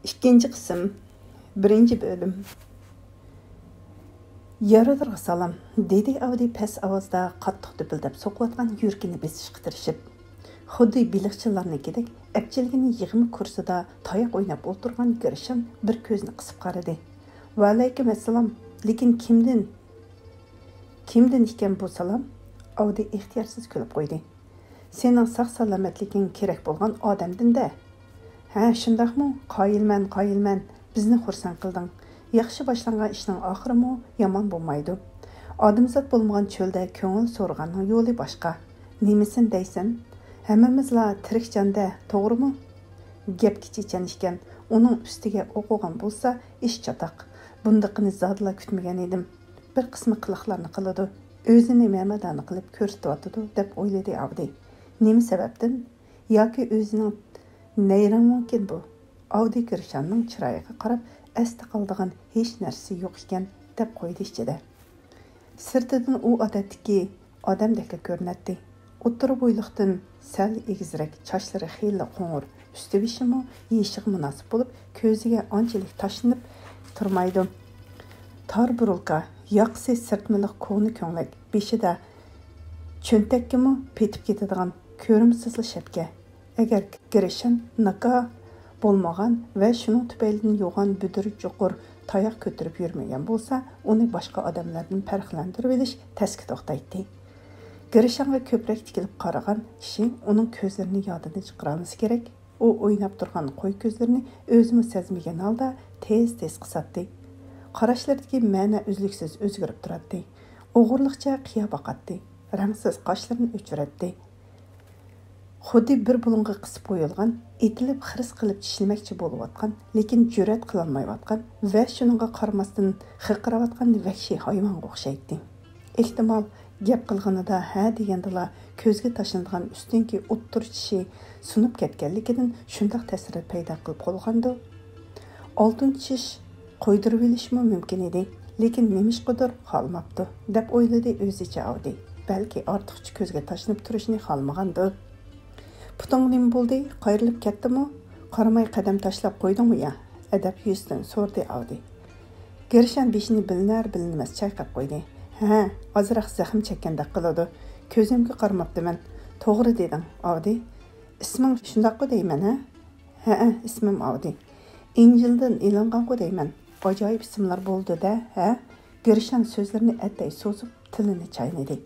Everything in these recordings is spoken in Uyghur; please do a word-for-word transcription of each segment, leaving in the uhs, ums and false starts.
ئىككىنچى قىسىم، بىرىنچى بۆلۈم. يارىدارغا سالام، دېدى ئاۋدى پەس ئاۋازدا، قاتتىق دۈپۈلدەپ سوقۇۋاتقان يۈرىكىنى بېسىشقا تىرىشىپ. خۇددى بېلىقچىلارنىڭكىدەك ئەپچىلگىنى يىغما كۇرسىدا تاياق ئويناپ ئولتۇرغان گىرشان بىر كۆزىنى قىسىپ قارىدى. ۋەئەلەيكۇم ئەسسالام، لېكىن كىمدىن؟ كىمدىن ئىكەن بۇ سالام؟ ئاۋدى ئىختىيارسىز كۈلۈپ قويدى. سېنىڭ ساق-سالامەتلىكىڭ كېرەك بولغان ئادەمدىن-دە. ھە، شۇنداقمۇ؟ قايىلمەن، قايىلمەن. بىزنى خۇرسەن قىلدىڭ. ياخشى باشلانغان ئىشنىڭ ئاخىرىمۇ يامان بولمايدۇ. ئادەمزات بولمىغان چۆلدە كۆڭۈل سورىغاننىڭ يولى باشقا. نېمىسىنى دەيسەن؟ ھەممىمىزلا تىرىك جان-دە، توغرىمۇ؟ گەپكە چېچەن ئىكەن، ئۇنىڭ ئۈستىگە ئوقۇغان بولسا ئىش چاتاق. بۇندىقىنى زادىلا كۈتمىگەن ئىدىم. بىر قىسمى قىلىقلارنى قىلىدۇ، ئۆزىنى مەمەدانە قىلىپ كۆرسىتىۋاتىدۇ، دەپ ئويلىدى ئاۋدى. نېمە سەۋەبتىن؟ ياكى ئۆزىنىڭ نەيرەڭمىكىن بۇ؟ ئاۋدى گىرشاننىڭ چىرايىغا قاراپ، ئەستە قالىدىغان ھېچ نەرسىسى يوق ئىكەن، دەپ قويدى ئىچىدە. سىرتىدىن ئۇ ئادەتتىكى ئادەمدەكلا كۆرۈنەتتى. ئوتتۇرا بويلۇقتىن سەل ئېگىزرەك، چاچلىرى خېلىلا قوڭۇر، ئۈستى بېشىمۇ يېشىغا مۇناسىپ بولۇپ، كۆزىگە ئانچىلىك تاشلىنىپ تۇرمايدۇ. تار بۇرۇلكا، ياقىسى سىرتمىلىق كونا كۆڭلەك، بېشىدا چۆنتەككىمۇ پېتىپ كېتىدىغان كۆرۈمسىزلا شەپكە. ئەگەر گىرشان ناكا بولمىغان ۋە شۇنىڭ تۈپەيلىدىن يوغان بۈدۈر چوقۇر تاياق كۆتۈرۈپ يۈرمىگەن بولسا، ئۇنى باشقا ئادەملەردىن پەرقلەندۈرۈۋېلىش تەسكە توختايتتى. گىرشانغا كۆپرەك تىكىلىپ قارىغان كىشى ئۇنىڭ كۆزلىرىنى يادىدىن چىقىرالمىسا كېرەك. ئۇ ئويناپ تۇرغان قوي كۆزلىرىنى ئۆزىمۇ سەزمىگەن ھالدا تېز-تېز قىساتتى. قاراشلىرىدىكى مەنە ئۈزلۈكسىز ئۆزگىرىپ تۇراتتى. ئوغرىلىقچە قىيا باقاتتى. رەڭسىز قاشلىرىنى ئۆچۈرەتتى. خۇددى بىر بۇلۇڭغا قىسىپ قويۇلغان، ئېتىلىپ خىرىس قىلىپ چىشلىمەكچى بولۇۋاتقان، لېكىن جۈرئەت قىلالمايۋاتقان ۋە شۇنىڭغا قارىماستىن خىرقىراۋاتقان ۋەھشىي ھايۋانغا ئوخشايتتى. ئېھتىمال، گەپ قىلغىنىدا ھە دېگەندىلا كۆزگە تاشلىنىدىغان ئۈستۈنكى ئوتتۇرا چىشى سۇنۇپ كەتكەنلىكىدىن شۇنداق تەسىر پەيدا قىلىپ قالغاندۇ؟ ئالتۇن چىش قويدۇرۇۋېلىشمۇ مۇمكىن ئىدى، لېكىن نېمىشقىدۇر خالىماپتۇ، دەپ ئويلىدى ئۆزىچە ئاۋدى. بەلكى ئارتۇقچە كۆزگە تاشلىنىپ تۇرۇشنى خالىمىغاندۇ؟ پۇتۇڭ نېمە بولدى؟ قايرىلىپ كەتتىمۇ؟ قارىماي قەدەم تاشلاپ قويدۇڭمۇ يا؟ ئەدەپ يۈزىدىن سورىدى ئاۋدى. گىرشان بېشىنى بىلىنەر-بىلىنمەس چايقاپ قويدى. ھە، ئازراق زەخىم چەككەندەك قىلىدۇ. كۆزۈمگە قارىماپتىمەن. توغرا دېدىڭ، ئاۋدى. ئىسمىڭ شۇنداققۇ دەيمەن، ھە؟ ھەئە، ئىسمىم ئاۋدى. ئىنجىلدىن ئېلىنغانغۇ دەيمەن. ئاجايىپ ئىسىملار بولىدۇ-دە، ھە؟ گىرشان سۆزلىرىنى ئەتەي سوزۇپ، تىلىنى چاينىدى.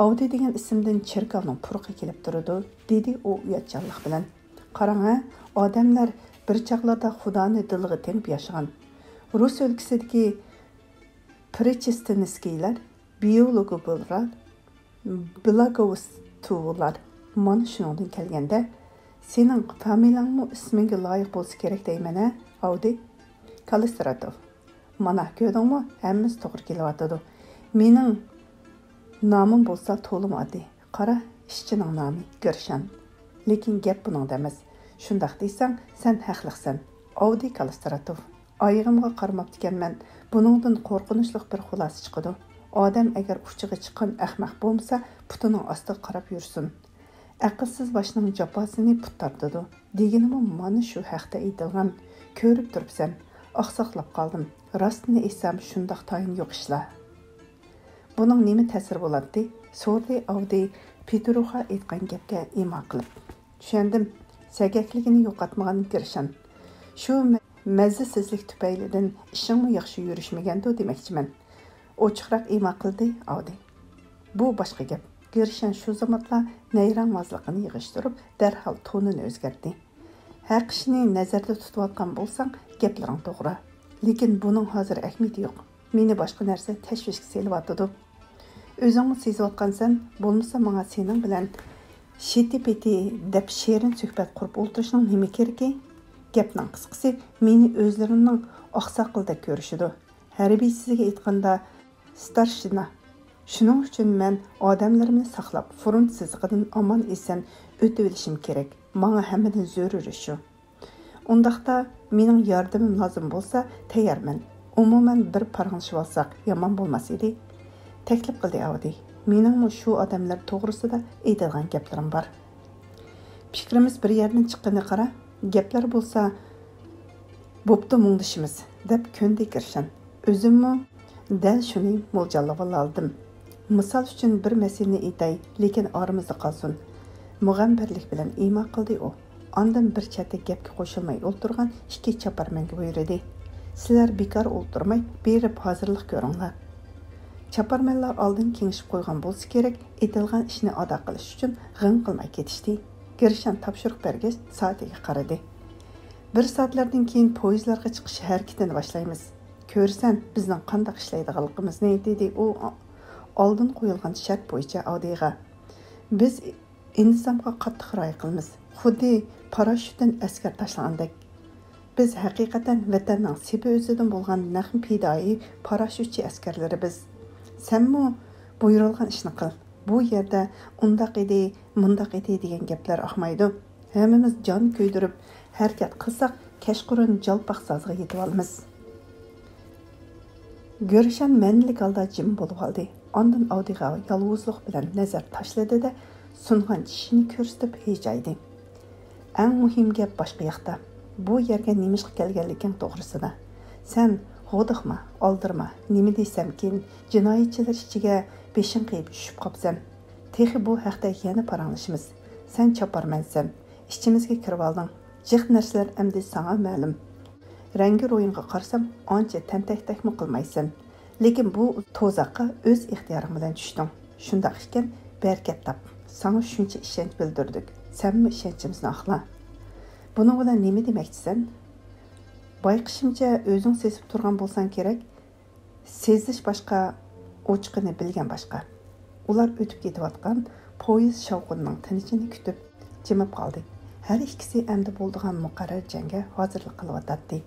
ئاۋدى دېگەن ئىسىمدىن چېركاۋنىڭ پۇرىقى كېلىپ تۇرىدۇ، دېدى ئۇ ئۇياتچانلىق بىلەن. قاراڭ ھە، ئادەملەر بىر چاغلاردا خۇدانى دىلىغا تېڭىپ ياشىغان. رۇس ئۆلكىسىدىكى پرىچېستىنسكىيلار، بيولوگوبلار، بلاگوۋستوۋلار، مانا شۇنىڭدىن كەلگەندە، سېنىڭ فامىلەڭمۇ ئىسمىڭگە لايىق بولسا كېرەك دەيمەن ھە، ئاۋدى؟ كاللىستراتوف. مانا، كۆردۈڭمۇ، ھەممىسى توغرا كېلىۋاتىدۇ. مېنىڭ نامىم بولسا تولىمۇ ئاددىي. قارا، ئىشچىنىڭ نامى گىرشان. لېكىن گەپ بۇنىڭدا ئەمەس. شۇنداق دېسەڭ، سەن ھەقلىقسەن. ئاۋدىي كاللىستراتوف. ئايىغىمغا قارىماپتىكەنمەن. بۇنىڭدىن قورقۇنچلۇق بىر خۇلاسە چىقىدۇ. ئادەم ئەگەر ئۇچىغا چىققان ئەخمەق بولمىسا، پۇتىنىڭ ئاستىغا قاراپ يۈرسۇن. ئەقىلسىز باشنىڭ جاپاسىنى پۇت تارتىدۇ، دېگىنىمۇ مانا شۇ ھەقتە ئېيتىلغان. كۆرۈپ تۇرۇپسەن، ئاقساقلاپ قالدىم. راستىنى ئېيتسام، شۇنداق تايىنى يوق ئىشلار. بۇنىڭ نېمە تەسىرى بولاتتى؟ سورىدى ئاۋدى پېتروخا ئېيتقان گەپكە ئىما قىلىپ. چۈشەندىم. سەگەكلىكىنى يوقاتمىغان گىرشان. شۇ مە-، مەززىسىزلىك تۈپەيلىدىن ئىشىڭمۇ ياخشى يۈرۈشمىگەندۇ دېمەكچىمەن. ئوچۇقراق ئىما قىلدى ئاۋدى. بۇ باشقا گەپ. گىرشان شۇ زاماتلا نەيرەڭۋازلىقىنى يىغىشتۇرۇپ، دەرھال تونىنى ئۆزگەرتتى. ھەق ئىشنى نەزەردە تۇتۇۋاتقان بولساڭ، گەپلىرىڭ توغرا. لېكىن بۇنىڭ ھازىر ئەھمىيىتى يوق. مېنى باشقا نەرسە تەشۋىشكە سېلىۋاتىدۇ. ئۆزۈڭمۇ سېزىۋاتقانسەن، بولمىسا ماڭا سېنىڭ بىلەن شېتى-پېتى دەپ شېرىن سۆھبەت قۇرۇپ ئولتۇرۇشنىڭ نېمە كېرىكى؟ گەپنىڭ قىسقىسى، مېنى ئۆزلىرىنىڭ ئاقساقىلىدەك كۆرۈشىدۇ. ھەربىيچىسىگە ئېيتقاندا، ستارشىنا. شۇنىڭ ئۈچۈن مەن ئادەملىرىمنى ساقلاپ، فرونت سىزىقىدىن ئامان-ئېسەن ئۆتۈۋېلىشىم كېرەك. ماڭا ھەممىدىن زۆرۈرى شۇ. ئۇنداقتا، مېنىڭ ياردىمىم لازىم بولسا، تەييارمەن. ئومۇمەن، بىر پاراڭلىشىۋالساق يامان بولماس ئىدى. تەكلىپ قىلدى ئاۋدى. مېنىڭمۇ شۇ ئادەملەر توغرىسىدا ئېيتىدىغان گەپلىرىم بار. پىكرىمىز بىر يەردىن چىققىنى قارا، گەپلەر بولسا بوپتۇ، مۇڭدىشىمىز، دەپ كۆندى گىرشان. ئۆزۈممۇ دەل شۇنى مولجاللىۋالالىدىم. مىسال ئۈچۈن بىر مەسىلىنى ئېيتاي، لېكىن ئارىمىزدا قالسۇن. مۇغەمبەرلىك بىلەن ئىما قىلدى ئۇ. ئاندىن بىر چەتتە گەپكە قوشۇلماي ئولتۇرغان ئىككى چاپارمەنگە بۇيرۇدى. سىلەر بىكار ئولتۇرماي، بېرىپ ھازىرلىق كۆرۈڭلار. چاپارمەنلەر ئالدىن كېڭىشىپ قويغان بولسا كېرەك، ئېيتىلغان ئىشنى ئادا قىلىش ئۈچۈن غىڭ قىلماي كېتىشتى. گىرشان تاپشۇرۇق بەرگەچ سائىتىگە قارىدى. بىر سائەتلەردىن كېيىن پويىزلارغا چىقىش ھەرىكىتىنى باشلايمىز. كۆرىسەن، بىزنىڭ قانداق ئىشلەيدىغانلىقىمىزنى، دېدى ئۇ ئالدىن قويۇلغان شەرت بويىچە ئاۋدىغا. بىز ئىنتىزامغا قاتتىق رىئايە قىلىمىز. خۇددى پاراشوتتىن ئەسكەر تاشلىغاندەك. بىز ھەقىقەتەن ۋەتەننىڭ سېپى ئۆزىدىن بولغان نەق پىدائىي پاراشوتچى ئەسكەرلىرى بىز. سەنمۇ بۇيرۇلغان ئىشنى قىل. بۇ يەردە ئۇنداق ئىدى، مۇنداق ئىدى دېگەن گەپلەر ئاقمايدۇ. ھەممىمىز جان كۆيدۈرۈپ ھەرىكەت قىلساق، كەچقۇرۇن جالپاق سازىغا يېتىۋالىمىز. گۆرشەن مەنىلىك ھالدا جىم بولۇۋالدى. ئاندىن ئاۋدىغا يالۋۇزلۇق بىلەن نەزەر تاشلىدى-دە، سۇنغان چىشىنى كۆرسىتىپ ھىجايدى. ئەڭ مۇھىم گەپ باشقا ياقتا. بۇ يەرگە نېمىشقا كەلگەنلىكىڭ توغرىسىدا. سەن غودۇقما، ئالدىرىما، نېمە دېسەمكىن، جىنايەتچىلەر ئىچىگە بېشىڭ قېيىپ چۈشۈپ قاپسەن. تېخى بۇ ھەقتە يەنە پاراڭلىشىمىز. سەن چاپارمەنسەن. ئىچىمىزگە كىرىۋالدىڭ. جىق نەرسىلەر ئەمدى ساڭا مەلۇم. رەڭگى رويۇڭغا قارىسام، ئانچە تەنتەكتەكمۇ قىلمايسەن. لېكىن بۇ توزاققا ئۆز ئىختىيارىڭ بىلەن چۈشتۈڭ. شۇنداق ئىكەن، بەرىكەت تاپ. ساڭا شۇنچە ئىشەنچ بىلدۈردۇق. سەنمۇ ئىشەنچىمىزنى ئاقلا. بۇنىڭ بىلەن نېمە دېمەكچىسەن؟ بايقىشىمچە، ئۆزۈڭ سېزىپ تۇرغان بولساڭ كېرەك، سېزىش باشقا، ئوچۇقىنى بىلگەن باشقا. ئۇلار ئۆتۈپ كېتىۋاتقان پويىز شاۋقۇنىنىڭ تىنچىنى كۈتۈپ، جىمىپ قالدى. ھەر ئىككىسى ئەمدى بولىدىغان مۇقەررەر جەڭگە ھازىرلىق قىلىۋاتاتتى.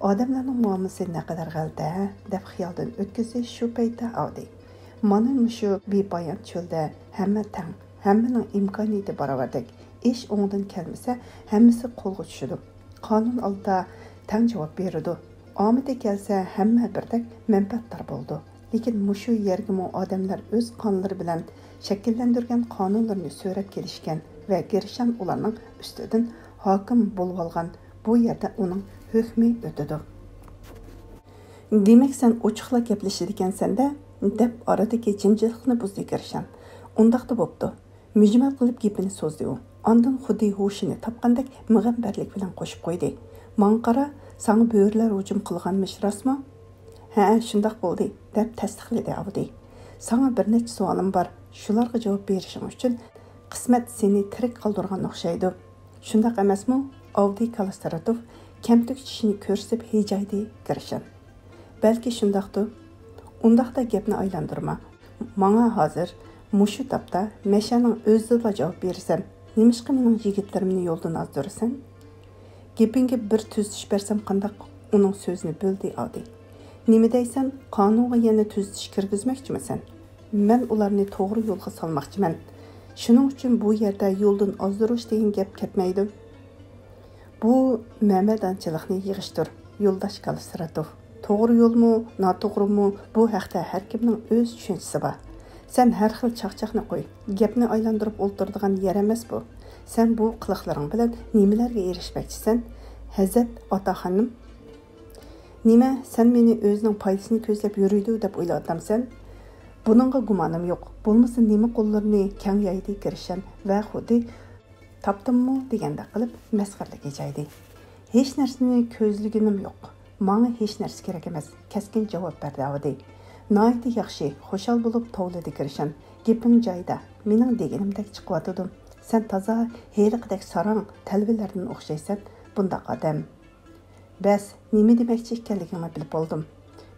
ئادەملەرنىڭ مۇئامىلىسى نەقەدەر غەلىتە، دەپ خىيالدىن ئۆتكۈزدى شۇ پەيتتە ئاۋدى. مانا مۇشۇ بىپايان چۆلدە ھەممە تەڭ، ھەممىنىڭ ئىمكانىيىتى باراۋەردەك. ئىش ئوڭدىن كەلمىسە، ھەممىسى قولغا چۈشىدۇ. قانۇن ئالدىدا تەڭ جاۋاب بېرىدۇ. ئامىتى كەلسە، ھەممە بىردەك مەنپەئەتدار بولىدۇ. لېكىن مۇشۇ يەرگىمۇ ئادەملەر ئۆز قانلىرى بىلەن شەكىللەندۈرگەن قانۇنلىرىنى سۆرەپ كېلىشكەن ۋە گىرشان ئۇلارنىڭ ئۈستىدىن ھاكىم بولۇۋالغان. بۇ يەردە ئۇنىڭ ھۆكمى ئۆتىدۇ. دېمەك، سەن ئوچۇقلا گەپلىشىدىكەنسەن-دە، دەپ ئارىدىكى جىمجىتلىقنى بۇزدى گىرشان. ئۇنداقتا بوپتۇ. مۈجمەل قىلىپ گېپىنى سوزدى ئۇ. ئاندىن خۇددى ھوشىنى تاپقاندەك مۇغەمبەرلىك بىلەن قوشۇپ قويدى. ماڭا قارا، ساڭا بۆرىلەر ھۇجۇم قىلغانمىش، راستمۇ؟ ھەئە، شۇنداق بولدى، دەپ تەستىقلىدى ئاۋدى. ساڭا بىر نەچچە سوئالىم بار. شۇلارغا جاۋاب بېرىشىڭ ئۈچۈن قىسمەت سېنى تىرىك قالدۇرغان ئوخشايدۇ. شۇنداق ئەمەسمۇ؟ ئاۋدى كالىستراتوف كەمتۈك چىشىنى كۆرسىتىپ ھىجايدى گىرشان. بەلكى شۇنداقتۇ؟ ئۇنداقتا گەپنى ئايلاندۇرما. ماڭا ھازىر مۇشۇ تاپتا مەشەنىڭ ئۆزىدىلا جاۋاب بېرىسەن. نېمىشقا مېنىڭ يىگىتلىرىمنى يولدىن ئازدۇرىسەن؟ گېپىڭگە بىر تۈزىتىش بەرسەم قانداق؟ ئۇنىڭ سۆزىنى بۆلدى ئادى. نېمە دەيسەن؟ قانۇنغا يەنە تۈزىتىش كىرگۈزمەكچىمىسەن؟ مەن ئۇلارنى توغرا يولغا سالماقچىمەن. شۇنىڭ ئۈچۈن بۇ يەردە يولدىن ئازدۇرۇش دېگەن گەپ كەتمەيدۇ. بۇ مەمەدانچىلىقنى يىغىشتۇر، يولداش كالىستراتوف. توغرا يولمۇ، ناتوغرىمۇ، بۇ ھەقتە ھەركىمنىڭ ئۆز چۈشەنچىسى بار. سەن ھەر خىل چاقچاقنى قوي، گەپنى ئايلاندۇرۇپ ئولتۇرىدىغان يەر ئەمەس بۇ. سەن بۇ قىلىقلىرىڭ بىلەن نېمىلەرگە ئېرىشمەكچىسەن، ھەزەت ئاتا خانىم؟ نېمە، سەن مېنى ئۆزىنىڭ پايدىسىنى كۆزلەپ يۈرىدۇ دەپ ئويلاۋاتامسەن؟ بۇنىڭغا گۇمانىم يوق. بولمىسا نېمە قوللىرىنى كەڭ يايدى گىرشەن ۋە خۇددى تاپتىممۇ دېگەندەك قىلىپ مەسخىرىلىك ھىجايدى. ھېچ نەرسىنى كۆزلىگىنىم يوق. ماڭا ھېچ نەرسە كېرەك ئەمەس، كەسكىن جاۋاب بەردى ئاۋدى. ناھايىتى ياخشى، خۇشال بولۇپ توۋلىدى گىرشەن. گېپىڭ جايىدا، مېنىڭ دېگىنىمدەك چىقىۋاتىدۇ. سەن تازا ھېلىقىدەك ساراڭ، تەلۋىلەردىن ئوخشايسەن، بۇنداق ئادەم. بەس، نېمە دېمەكچى ئىكەنلىكىڭنى بىلىپ بولدۇم.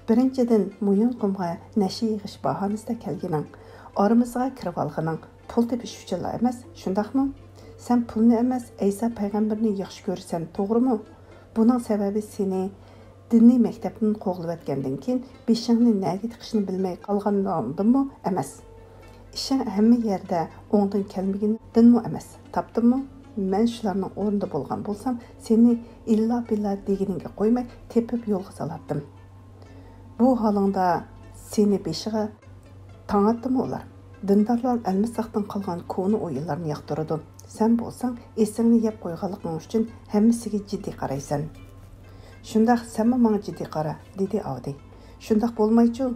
بىرىنچىدىن، مويۇنقۇمغا نەشە يىغىش باھانىسىدە كەلگىنىڭ، ئارىمىزغا كىرىۋالغىنىڭ پۇل تېپىش ئۈچۈنلا ئەمەس، شۇنداقمۇ؟ سەن پۇلنى ئەمەس، ئەيسا پەيغەمبەرنى ياخشى كۆرىسەن، توغرىمۇ؟ بۇنىڭ سەۋەبى سېنى دىنىي مەكتەپتىن قوغلىۋەتكەندىن كېيىن بېشىڭنى نەگە تىقىشنى بىلمەي قالغانلىقىڭدىنمۇ ئەمەس. ئىشىڭ ھەممە يەردە ئوڭدىن كەلمىگىنىدىنمۇ ئەمەس. تاپتىممۇ؟ مەن شۇلارنىڭ ئورنىدا بولغان بولسام، سېنى ئىللا بىللا دېگىنىڭگە قويماي تېپىپ يولغا سالاتتىم. بۇ ھالىڭدا سېنى بېشىغا تاڭاتتىمۇ ئۇلار؟ دىندارلار ئەلمىساقتىن قالغان كونا ئويۇنلارنى ياقتۇرىدۇ. سەن بولساڭ ئېسىڭنى يەپ قويغانلىقىڭ ئۈچۈن ھەممىسىگە جىددىي قارايسەن. شۇنداق، سەنمۇ ماڭا جىددىي قارا، دېدى ئاۋدى. شۇنداق بولمايچۇ؟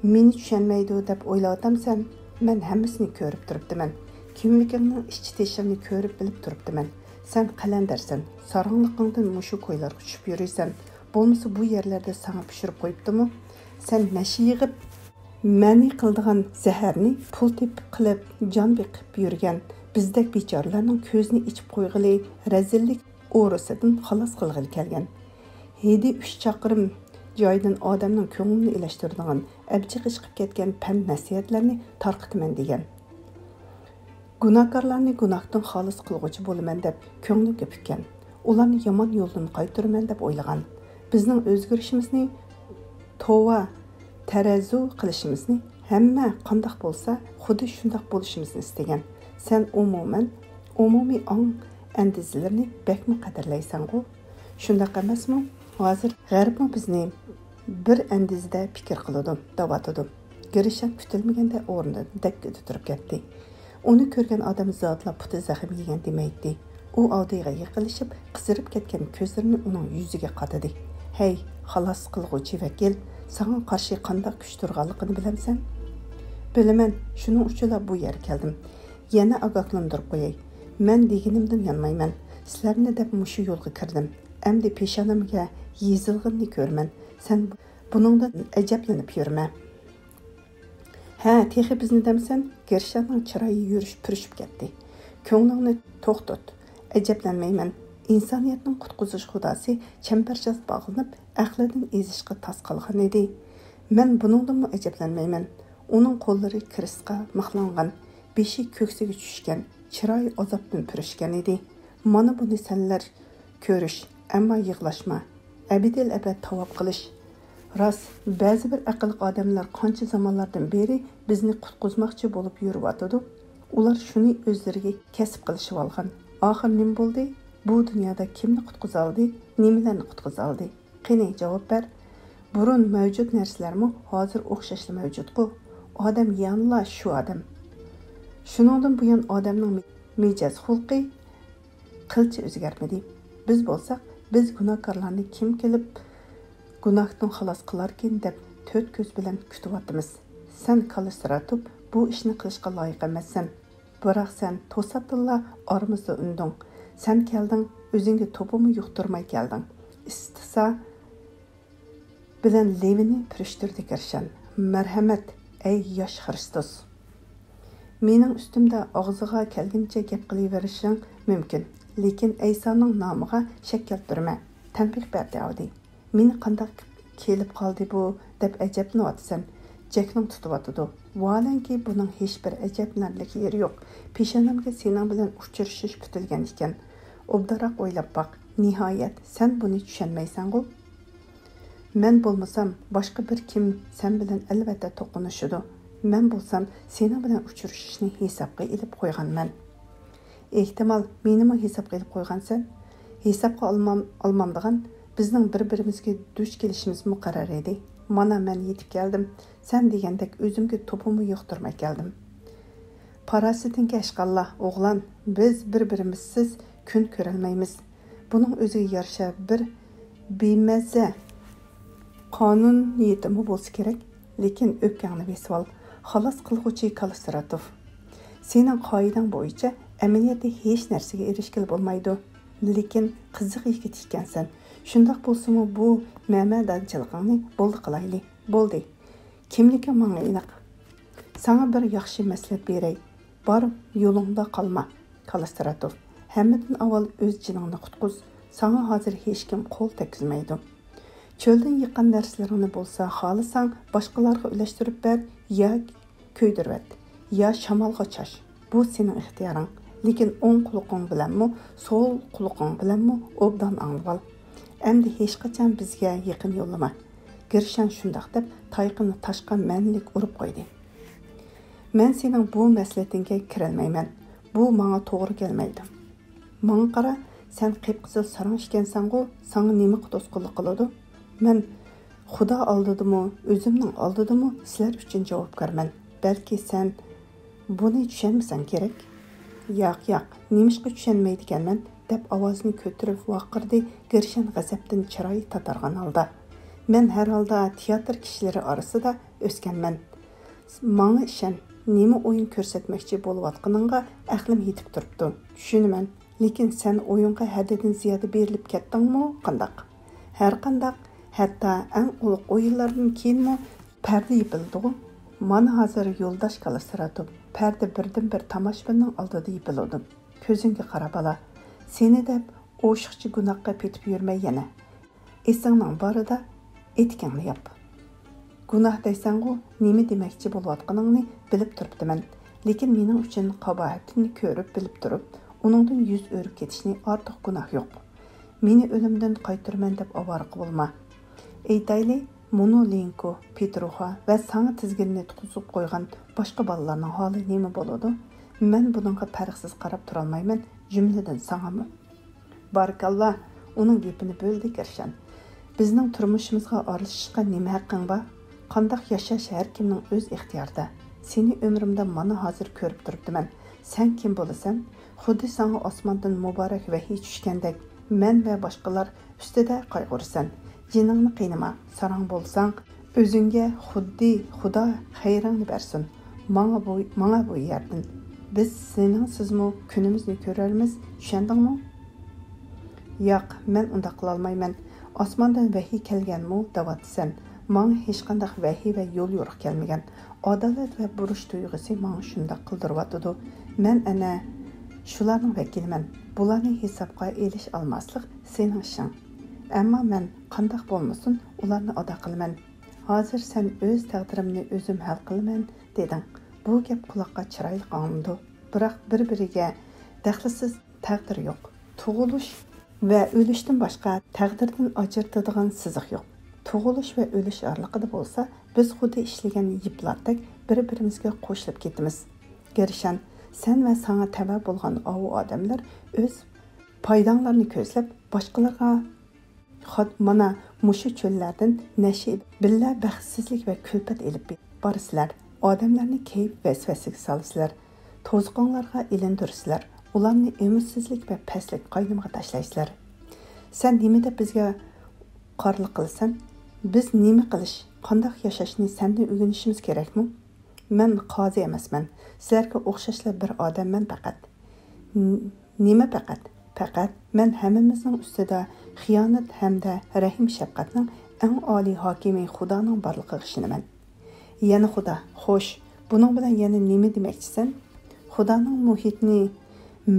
مېنى چۈشەنمەيدۇ دەپ ئويلاۋاتامسەن؟ مەن ھەممىسىنى كۆرۈپ تۇرۇپتىمەن. كىملىكىڭنىڭ ئىچ-تېشىڭنى كۆرۈپ بىلىپ تۇرۇپتىمەن. سەن قەلەندەرسەن، ساراڭلىقىڭدىن مۇشۇ كويلارغا چۈشۈپ يۈرىسەن. بولمىسا بۇ يەرلەردە ساڭا پىشۇرۇپ قويۇپتىمۇ؟ سەن نەشە يىغىپ، مەنى قىلىدىغان زەھەرنى پۇل تېپىپ قىلىپ، جان بېقىپ يۈرگەن بىزدەك بىچارىلەرنىڭ كۆزىنى ئېچىپ قويغىلى، رەزىللىك ئورىسىدىن خالاس قىلغىلى كەلگەن. ھىدى ئۈچ چاقىرىم جايدىن ئادەمنىڭ كۆڭلىنى ئىلەشتۈرىدىغان ئەبجىقى چىقىپ كەتكەن پەند-نەسىھەتلەرنى تارقىتىمەن دېگەن. گۇناھكارلارنى گۇناھتىن خالىس قىلغۇچى بولىمەن دەپ كۆڭلىگە پۈككەن. ئۇلارنى يامان يولدىن قايتۇرىمەن دەپ ئويلىغان. بىزنىڭ ئۆزگىرىشىمىزنى توۋا، تەرەزۇ قىلىشىمىزنى، ھەممە قانداق بولسا، خۇددى شۇنداق بولۇشىمىزنى ئىستىگەن. سەن ئومۇمەن، ئومۇمىي ئاڭ ئەندىزىلىرىنى بەكمۇ قەدىرلەيسەنغۇ؟ شۇنداق ئەمەسمۇ؟ ھازىر غەربمۇ بىزنى بىر ئەندىزىدە پىكىر قىلىدۇ، دەۋاتىدۇ. گىرىشان كۈتۈلمىگەندە ئورنىدىن دەككىدە تۇرۇپ كەتتى. ئۇنى كۆرگەن ئادەم زادىلا پۇتى زەخىم يېگەن دېمەيتتى. ئۇ ئاۋدىغا يېقىنلىشىپ، قىزىرىپ كەتكەن كۆزلىرىنى ئۇنىڭ يۈزىگە قادىدى. ھەي، خالاس قىلغۇچى ۋەكىل، ساڭا قارشى قانداق كۈچ تۇرغانلىقىنى بىلەمسەن؟ بىلىمەن، شۇنىڭ ئۈچۈنلا بۇ يەرگە كەلدىم. يەنە ئاگاھلاندۇرۇپ قوياي، مەن دېگىنىمدىن يانمايمەن. سىلەرنى دەپ مۇشۇ يولغا كىردىم. ئەمدى پېشانەمگە يېزىلغىنىنى كۆرىمەن. سەن بۇنىڭدىن ئەجەبلىنىپ يۈرمە. ھە، تېخى بىزنى دەمسەن؟ گىرشاننىڭ چىرايى يۈرۈش پۈرۈشۈپ كەتتى. كۆڭلۈڭنى توختات. ئەجەبلەنمەيمەن. ئىنسانىيەتنىڭ قۇتقۇزۇش خۇداسى چەمبەرچاس باغلىنىپ، ئەقلىدىن ئېزىشقا تاس قالغان ئىدى. مەن بۇنىڭدىنمۇ ئەجەبلەنمەيمەن. ئۇنىڭ قوللىرى كرېستقا مىخلانغان، بېشى كۆكسىگە چۈشكەن، چىرايى ئازابتىن پۈرۈشكەن ئىدى. مانا بۇنى سەنلەر كۆرۈش، ئەمما يىغلاشما. ئەبەدىل ئەبەد تاۋاپ قىلىش. راست، بەزى بىر ئەقىللىق ئادەملەر قانچە زامانلاردىن بېرى بىزنى قۇتقۇزماقچى بولۇپ يۈرۈۋاتىدۇ. ئۇلار شۇنى ئۆزلىرىگە كەسىپ قىلىشىۋالغان. ئاخىر نېمە بولدى؟ بۇ دۇنيادا كىمنى قۇتقۇزالدى؟ نېمىلەرنى قۇتقۇزالدى؟ قېنى، جاۋاب بەر. بۇرۇن مەۋجۇت نەرسىلەرمۇ ھازىر ئوخشاشلا مەۋجۇتقۇ. ئادەم يەنىلا شۇ ئادەم. شۇنىڭدىن بۇيان ئادەمنىڭ مىجەز خۇلقى قىلچە ئۆزگەرمىدى. بىز بولساق، بىز گۇناھكارلارنى كىم كېلىپ گۇناھتىن خالاس قىلاركىن دەپ تۆت كۆز بىلەن كۈتۈۋاتىمىز. سەن، كاللىستراتوپ، بۇ ئىشنى قىلىشقا لايىق ئەمەسسەن. بىراق سەن توساتتىنلا ئارىمىزدا ئۈندۈڭ. سەن كەلدىڭ، ئۆزۈڭگە توپىمۇ يۇقتۇرماي كەلدىڭ. ئىستىسا بىلەن لېۋىنى پۈرۈشتۈردى گىرشان. مەرھەمەت، ئەي ياش خىرىستوس! مېنىڭ ئۈستۈمدە ئاغزىغا كەلگىنىچە گەپ قىلىۋېرىشىڭ مۇمكىن، لېكىن ئەيسانىڭ نامىغا شەك كەلتۈرمە، تەنبىھ بەردى ئاۋدى. مېنى قانداق كېلىپ قالدى بۇ، دەپ ئەجەبلىنىۋاتىسەن. جەكنىڭ تۇتۇۋاتىدۇ. ۋاھالەنكى، بۇنىڭ ھېچبىر ئەجەبلىنەرلىك يېرى يوق. پېشانەمگە سېنىڭ بىلەن ئۇچرىشىش پۈتۈلگەن ئىكەن. ئوبدانراق ئويلاپ باق. نىھايەت، سەن بۇنى چۈشەنمەيسەنغۇ؟ مەن بولمىسام، باشقا بىر كىم سەن بىلەن ئەلۋەتتە توقۇنۇشىدۇ. مەن بولسام، سېنىڭ بىلەن ئۇچرىشىشنى ھېسابقا ئېلىپ قويغانمەن. ئېھتىمال، مېنىمۇ ھېسابقا ئېلىپ قويغانسەن؟ ھېسابقا ئالمام-، ئالمامدىغان، بىزنىڭ بىر-بىرىمىزگە دۇچ كېلىشىمىز مۇقەررەر ئىدى. مانا، مەن يېتىپ كەلدىم. سەن دېگەندەك ئۆزۈمگە توپىمۇ يۇقتۇرماي كەلدىم. پاراسىتىڭگە ئىشقاللا، ئوغلان، بىز بىر-بىرىمىزسىز كۈن كۆرەلمەيمىز. بۇنىڭ ئۆزىگە يارىشا بىر بىمەززە قانۇنىيىتىمۇ بولسا كېرەك، لېكىن ئۆپكەڭنى بېسىۋال، خالاس قىلغۇچى كاللىستراتوف. سېنىڭ قائىدەڭ بويىچە ئەمەلىيەتتە ھېچ نەرسىگە ئېرىشكىلى بولمايدۇ، لېكىن قىزىق يىگىت ئىكەنسەن. شۇنداق بولسىمۇ بۇ مەمەدانچىلىقىڭنى بولدى قىلايلى. بولدى. كىملىكىڭ ماڭا ئېنىق. ساڭا بىر ياخشى مەسلىھەت بېرەي. بار، يولۇڭدا قالما، كاللىستراتوف. ھەممىدىن ئاۋۋال ئۆز جېنىڭنى قۇتقۇز. ساڭا ھازىر ھېچكىم قول تەگكۈزمەيدۇ. چۆلدىن يىغقان نەرسىلىرىڭنى بولسا خالىساڭ باشقىلارغا ئۈلەشتۈرۈپ بەر يا كۆيدۈرۈۋەت، يا شامالغا چاچ. بۇ سېنىڭ ئىختىيارىڭ. لېكىن ئوڭ قۇلىقىڭ بىلەنمۇ، سول قۇلىقىڭ بىلەنمۇ ئوبدان ئاڭلىۋال. ئەمدى ھېچقاچان بىزگە يېقىن يوللىما. گىرشان شۇنداق دەپ تايىقىنى تاشقا مەنىلىك ئۇرۇپ قويدى. مەن سېنىڭ بۇ مەسلىھىتىڭگە كىرەلمەيمەن. بۇ ماڭا توغرا كەلمەيدۇ. ماڭا قارا، سەن قىپقىزىل ساراڭ ئىكەنسەنغۇ، ساڭا نېمە توسقۇنلۇق قىلىدۇ؟ مەن خۇدا ئالدىدىمۇ، ئۆزۈمنىڭ ئالدىدىمۇ سىلەر ئۈچۈن جاۋابكارمەن. بەلكى سەن بۇنى چۈشەنمىسەڭ كېرەك. ياق، ياق، نېمىشقا چۈشەنمەيدىكەنمەن؟ دەپ ئاۋازىنى كۆتۈرۈپ ۋارقىرىدى گىرشەن غەزەپتىن چىرايى تاتارغان ھالدا. مەن ھەر ھالدا تىياتىر كىشىلىرى ئارىسىدا ئۆسكەنمەن. ماڭا ئىشەن، نېمە ئويۇن كۆرسەتمەكچى بولۇۋاتقىنىڭغا ئەقلىم يېتىپ تۇرۇپتۇ. چۈشىنىمەن. لېكىن سەن ئويۇنغا ھەددىدىن زىيادە بېرىلىپ كەتتىڭمۇ قانداق؟ ھەرقانداق، ھەتتا ئەڭ ئۇلۇغ ئويۇنلاردىن كېيىنمۇ پەردە يېپىلىدىغۇ؟ مانا ھازىر يولداش گالىستراتوپ، پەردە بىردىنبىر تاماشىبىننىڭ ئالدىدا يېپىلىدۇ. كۆزۈڭگە قارا بالا، سېنى دەپ ئوشۇقچە گۇناھقا پېتىپ يۈرمەي يەنە. ئېسىڭنىڭ بارىدا ئېتىكىڭنى ياپ. گۇناھ دەيسەنغۇ، نېمە دېمەكچى بولۇۋاتقىنىڭنى بىلىپ تۇرۇپتىمەن. لېكىن مېنىڭ ئۈچۈن قاباھىتىنى كۆرۈپ بىلىپ تۇرۇپ، ئۇنىڭدىن يۈز ئۆرۈپ كېتىشنى ئارتۇق گۇناھ يوق. مېنى ئۆلۈمدىن قايتۇرىمەن دەپ ئاۋارە بولما. ئېيتايلى، مۇنۇ لېنكو، پېتروخا ۋە ساڭا تىزگىننى تۇتقۇزۇپ قويغان باشقا بالىلارنىڭ ھالى نېمە بولىدۇ؟ مەن بۇنىڭغا پەرقسىز قاراپ تۇرالمايمەن، جۈملىدىن ساڭىمۇ. بارىكاللا، ئۇنىڭ گېپىنى بۆلدى گىرشەن. بىزنىڭ تۇرمۇشىمىزغا ئارىلىشىشقا نېمە ھەققىڭ بار؟ قانداق ياشاش ھەر كىمنىڭ ئۆز ئىختىيارىدا. سېنى ئۆمرۈمدە مانا ھازىر كۆرۈپ تۇرۇپتىمەن. سەن كىم بولىسەن؟ خۇددى ساڭا ئاسماندىن مۇبارەك ۋەھىي چۈشكەندەك، مەن ۋە باشقىلار ئۈستىدە قايغۇرىسەن. جېنىڭنى قىينىما، ساراڭ بولساڭ، ئۆزۈڭگە خۇددى خۇدا خەيرىڭنى بەرسۇن. ماڭا بۇ، ماڭا بۇ يەردىن. بىز سېنىڭسىزمۇ كۈنىمىزنى كۆرەرمىز، چۈشەندىڭمۇ؟ ياق، مەن ئۇنداق قىلالمايمەن. ئاسماندىن ۋەھىي كەلگەنمۇ دەۋاتىسەن. ماڭا ھېچقانداق ۋەھىي ۋە يول يورۇق كەلمىگەن. ئادالەت ۋە بۇرچ تۇيغۇسى ماڭا شۇنداق قىلدۇرۇۋاتىدۇ. مەن ئەنە شۇلارنىڭ ۋەكىلىمەن. بۇلارنى ھېسابقا ئېلىش ئالماسلىق سېنىڭ ئىشىڭ. ئەمما مەن قانداق بولمىسۇن، ئۇلارنى ئادا قىلىمەن. ھازىر سەن ئۆز تەقدىرىمنى ئۆزۈم ھەل قىلىمەن دېدىڭ. بۇ گەپ قۇلاققا چىرايلىق ئاڭلىنىدۇ. بىراق بىر-بىرىگە دەخلىسىز تەقدىر يوق. تۇغۇلۇش ۋە ئۆلۈشتىن باشقا تەقدىردىن ئاجرىتىدىغان سىزىق يوق. تۇغۇلۇش ۋە ئۆلۈش ئارىلىقىدا بولسا، بىز خۇددى ئىشلىگەن يىپلاردەك بىر-بىرىمىزگە قوشۇلۇپ كېتىمىز. گىرشان، سەن ۋە ساڭا تەۋە بولغان ئاۋۇ ئادەملەر ئۆز پايداڭلارنى كۆزلەپ، باشقىلارغا خات-، مانا مۇشۇ چۆللەردىن نەشە ئېلىپ، بىللە بەختسىزلىك ۋە كۈلپەت ئېلىپ بارىسىلەر. ئادەملەرنى كەيپ ۋەسۋەسىگە سالىسىلەر. توزۇقۇڭلارغا ئىلىندۇرىسىلەر. ئۇلارنى ئۈمىدسىزلىك ۋە پەسلىك قاينىمىغا تاشلايسىلەر. سەن نېمە دەپ بىزگە قارىلىق قىلىسەن؟ بىز نېمە قىلىش، قانداق ياشاشنى سەندىن ئۆگىنىشىمىز كېرەكمۇ؟ مەن قازى ئەمەسمەن. سىلەرگە ئوخشاشلا بىر ئادەممەن پەقەت. ن-، نېمە پەقەت؟ پەقەت مەن ھەممىمىزنىڭ ئۈستىدە خىيانەت ھەمدە رەھىم-شەپقەتنىڭ ئەڭ ئالىي ھاكىمى خۇدانىڭ بارلىقىغا ئىشىنىمەن. يەنە خۇدا، خوش، بۇنىڭ بىلەن يەنە نېمە دېمەكچىسەن؟ خۇدانىڭ مۇھىتنى،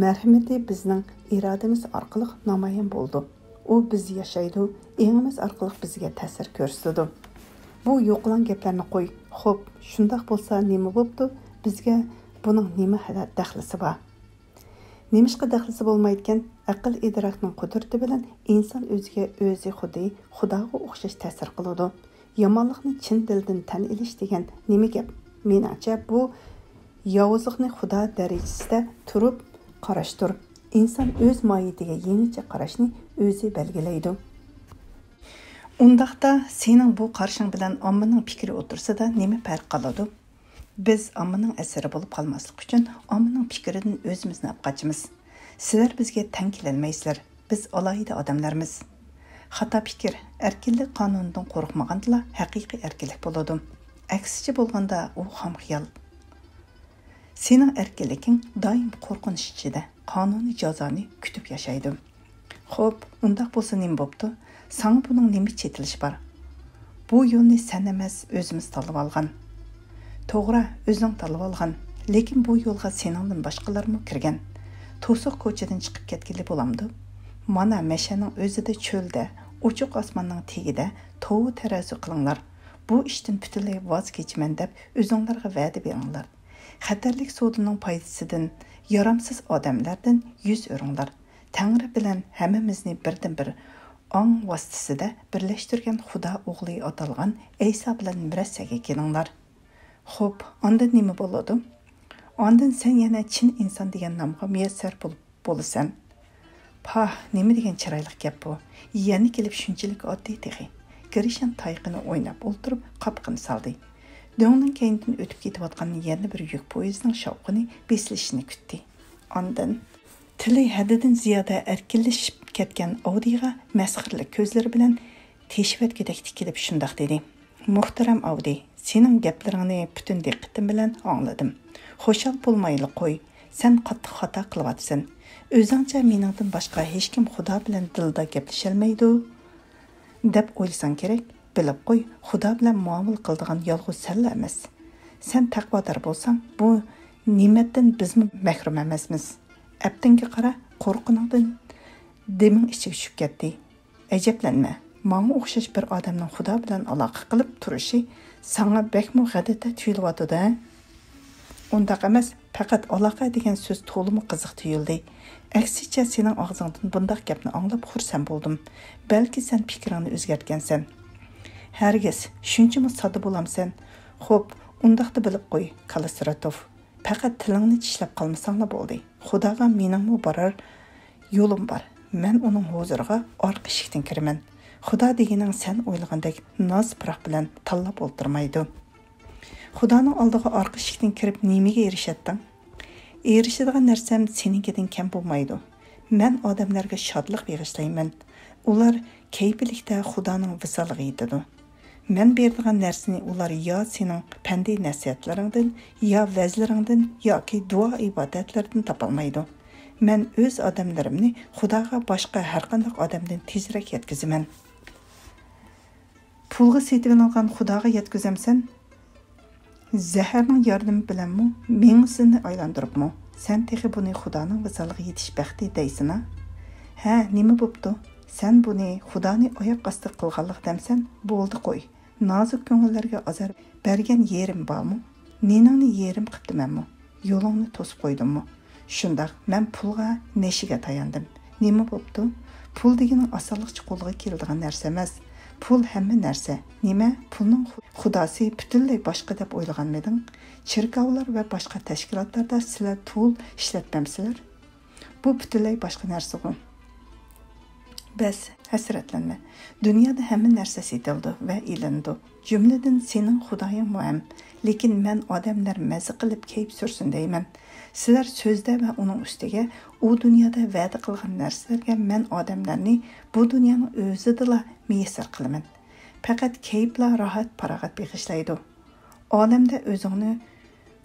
مەرھىمىتى بىزنىڭ ئىرادىمىز ئارقىلىق نامايان بولىدۇ. ئۇ بىزدە ياشايدۇ، ئېڭىمىز ئارقىلىق بىزگە تەسىر كۆرسىتىدۇ. بۇ يوقىلاڭ گەپلەرنى قوي. خوپ، شۇنداق بولسا نېمە بوپتۇ؟ بىزگە بۇنىڭ نېمە دەخلىسى بار؟ نېمىشقا دەخلىسى بولمايدىكەن؟ ئەقىل-ئىدراكنىڭ قۇدرىتى بىلەن ئىنسان ئۆزىگە ئۆزى خۇددى خۇداغا ئوخشاش تەسىر قىلىدۇ. يامانلىقنى چىن دىلدىن تەن ئېلىش دېگەن نېمە گەپ؟ مېنىڭچە، بۇ ياۋۇزلۇقنى خۇدا دەرىجىسىدە تۇرۇپ قاراشتۇر. ئىنسان ئۆز ماھىيىتىگە يېڭىچە قاراشنى ئۆزى بەلگىلەيدۇ. ئۇنداقتا، سېنىڭ بۇ قارىشىڭ بىلەن ئاممىنىڭ پىكرى ئوتتۇرىسىدا نېمە پەرق قالىدۇ؟ بىز ئاممىنىڭ ئەسىرى بولۇپ قالماسلىق ئۈچۈن، ئاممىنىڭ پىكرىدىن ئۆزىمىزنى ئاپ قاچىمىز. سىلەر بىزگە تەڭ كېلەلمەيسىلەر. بىز ئالاھىدە ئادەملەرمىز. خاتا پىكىر، ئەركىنلىك قانۇنىدىن قورقمىغاندىلا ھەقىقىي ئەركىنلىك بولىدۇ. ئەكسىچە بولغاندا، ئۇ خام خىيال. سېنىڭ ئەركىنلىكىڭ دائىم قورقۇنچ ئىچىدە، قانۇنىي جازانى كۈتۈپ ياشايدۇ. خوپ، ئۇنداق بولسا نېمە بوپتۇ؟ ساڭا بۇنىڭ نېمە چېتىلىشى بار؟ بۇ يولنى سەن ئەمەس، ئۆزىمىز تاللىۋالغان. توغرا، ئۆزۈڭ تاللىۋالغان. لېكىن بۇ يولغا سېنىڭدىن باشقىلارمۇ كىرگەن. توسۇق كوچىدىن چىقىپ كەتكىلى بولامدۇ؟ مانا، مەشەنىڭ ئۆزىدە چۆلدە، ئوچۇق ئاسماننىڭ تېگىدە، توۋا تەرەزى قىلىڭلار. بۇ ئىشتىن پۈتۈنلەي ۋاز كېچىمەن دەپ ئۆزۈڭلارغا ۋەدە بېرىڭلار. خەتەرلىك سودىنىڭ پايدىسىدىن، يارامسىز ئادەملەردىن يۈز ئۆرۈڭلار. تەڭرى بىلەن ھەممىمىزنى بىردىنبىر ئاڭ ۋاسىتىسىدە بىرلەشتۈرگەن خۇدا ئوغلى ئاتالغان ئەيسا بىلەن مۇرەسسەگە كېلىڭلار. خوپ، ئاندىن نېمە بولىدۇ؟ ئاندىن سەن يەنە چىن ئىنسان دېگەن نامغا مۇيەسسەر بولۇپ بولىسەن. پاھ، نېمە دېگەن چىرايلىق گەپ بۇ! يەنە كېلىپ شۇنچىلىك ئاددىي تېخى. گىرىشان تايىقىنى ئويناپ ئولتۇرۇپ قاپىقىنى سالدى. دۆڭنىڭ كەينىدىن ئۆتۈپ كېتىۋاتقان يەنە بىر يۈك پويىزىنىڭ شاۋقۇنى بېسىلىشىنى كۈتتى. ئاندىن، تىلى ھەددىدىن زىيادە ئەركىنلىشىپ كەتكەن ئاۋدىغا مەسخىرىلىك كۆزلىرى بىلەن تېشىۋەتكۈدەك تىكىلىپ شۇنداق دېدى: مۇھتەرەم ئاۋدى، سېنىڭ گەپلىرىڭنى پۈتۈن دىققىتىم بىلەن ئاڭلىدىم. خۇشال بولمايلا قوي، سەن قاتتىق خاتا قىلىۋاتىسەن. ئۆزۈڭچە مېنىڭدىن باشقا ھېچكىم خۇدا بىلەن دىلدا گەپلىشەلمەيدۇ، دەپ ئويلىساڭ كېرەك. بىلىپ قوي، خۇدا بىلەن مۇئامىلە قىلىدىغان يالغۇز سەنلا ئەمەس. سەن تەقۋادار بولساڭ، بۇ نېمەتتىن بىزمۇ مەھرۇم ئەمەسمىز. ئەپتىڭگە قارا، قورققىنىڭدىن دېمىڭ ئىچىگە چۈشۈپ كەتتى. ئەجەبلەنمە، ماڭا ئوخشاش بىر ئادەمنىڭ خۇدا بىلەن ئالاقە قىلىپ تۇرۇشى ساڭا بەكمۇ غەلىتە تۇيۇلۇۋاتىدۇ-ھە؟ ئۇنداق ئەمەس، پەقەت ئالاقە دېگەن سۆز تولىمۇ قىزىق تۇيۇلدى. ئەكسىچە، سېنىڭ ئاغزىڭدىن بۇنداق گەپنى ئاڭلاپ خۇرسەن بولدۇم. بەلكى سەن پىكرىڭنى ئۆزگەرتكەنسەن. ھەرگىز، شۇنچىمۇ ساددا بولامسەن؟ خوپ، ئۇنداقتا بىلىپ قوي، كاللىستراتوف. پەقەت تىلىڭنى چىشلەپ قالمىساڭلا بولدى. خۇداغا مېنىڭمۇ بارار يولۇم بار. مەن ئۇنىڭ ھۇزۇرىغا ئارقا ئىشىكتىن كىرىمەن. خۇدا دېگىنىڭ سەن ئويلىغاندەك ناز-پۇراق بىلەن تاللاپ ئولتۇرمايدۇ. خۇدانىڭ ئالدىغا ئارقا ئىشىكتىن كىرىپ نېمىگە ئېرىشەتتىڭ؟ ئېرىشىدىغان نەرسەم سېنىڭكىدىن كەم بولمايدۇ. مەن ئادەملەرگە شادلىق بېغىشلايمەن. ئۇلار كەيپىلىكتە خۇدانىڭ ۋىسالىغا يېتىدۇ. مەن بېرىدىغان نەرسىنى ئۇلار يا سېنىڭ پەندىي نەسىھەتلىرىڭدىن، يا ۋەزلىرىڭدىن ياكى دۇئا-ئىبادەتلىرىدىن تاپالمايدۇ. مەن ئۆز ئادەملىرىمنى خۇداغا باشقا ھەرقانداق ئادەمدىن تېزرەك يەتكۈزىمەن. پۇلغا سېتىۋېلىنغان خۇداغا يەتكۈزەمسەن؟ زەھەرنىڭ ياردىمى بىلەنمۇ، مېڭىسىنى ئايلاندۇرۇپمۇ، سەن تېخى بۇنى خۇدانىڭ ۋىسالىغا يېتىش بەختى دەيسىنا؟ ھە، نېمە بوپتۇ؟ سەن بۇنى خۇدانى ئاياق ئاستى قىلغانلىق دەمسەن؟ بولدى قوي. نازۇك كۆڭۈللەرگە ئازار بەرگەن يېرىم بارمۇ؟ نېنىڭنى يېرىم قىپتىمەنمۇ؟ يولۇڭنى توسۇپ قويدۇممۇ؟ شۇنداق، مەن پۇلغا نەشىگە تاياندىم. نېمە بوپتۇ؟ پۇل دېگىنىڭ ئاسانلىقچە قولغا كېلىدىغان نەرسە ئەمەس. پۇل ھەممە نەرسە. نېمە؟ پۇلنىڭ خۇ-، خۇداسى پۈتۈنلەي باشقا دەپ ئويلىغانمىدىڭ؟ چېركاۋلار ۋە باشقا تەشكىلاتلاردا سىلەر پۇل ئىشلەتمەمسىلەر؟ بۇ پۈتۈنلەي باشقا نەرسىغۇ. بەس، ھەسرەتلەنمە. دۇنيادا ھەممە نەرسە سېتىلىدۇ ۋە ئېلىنىدۇ. جۈملىدىن سېنىڭ خۇدايىڭمۇ ھەم. لېكىن مەن ئادەملەر مەززە قىلىپ كەيپ سۈرسۇن دەيمەن. سىلەر سۆزدە ۋە ئۇنىڭ ئۈستىگە ئۇ دۇنيادا ۋەدە قىلغان نەرسىلەرگە مەن ئادەملەرنى بۇ دۇنيانىڭ ئۆزىدىلا مىيەسسەر قىلىمەن. پەقەت كەيپلا راھەت-پاراغەت بېغىشلايدۇ. ئالەمدە ئۆزۈڭنى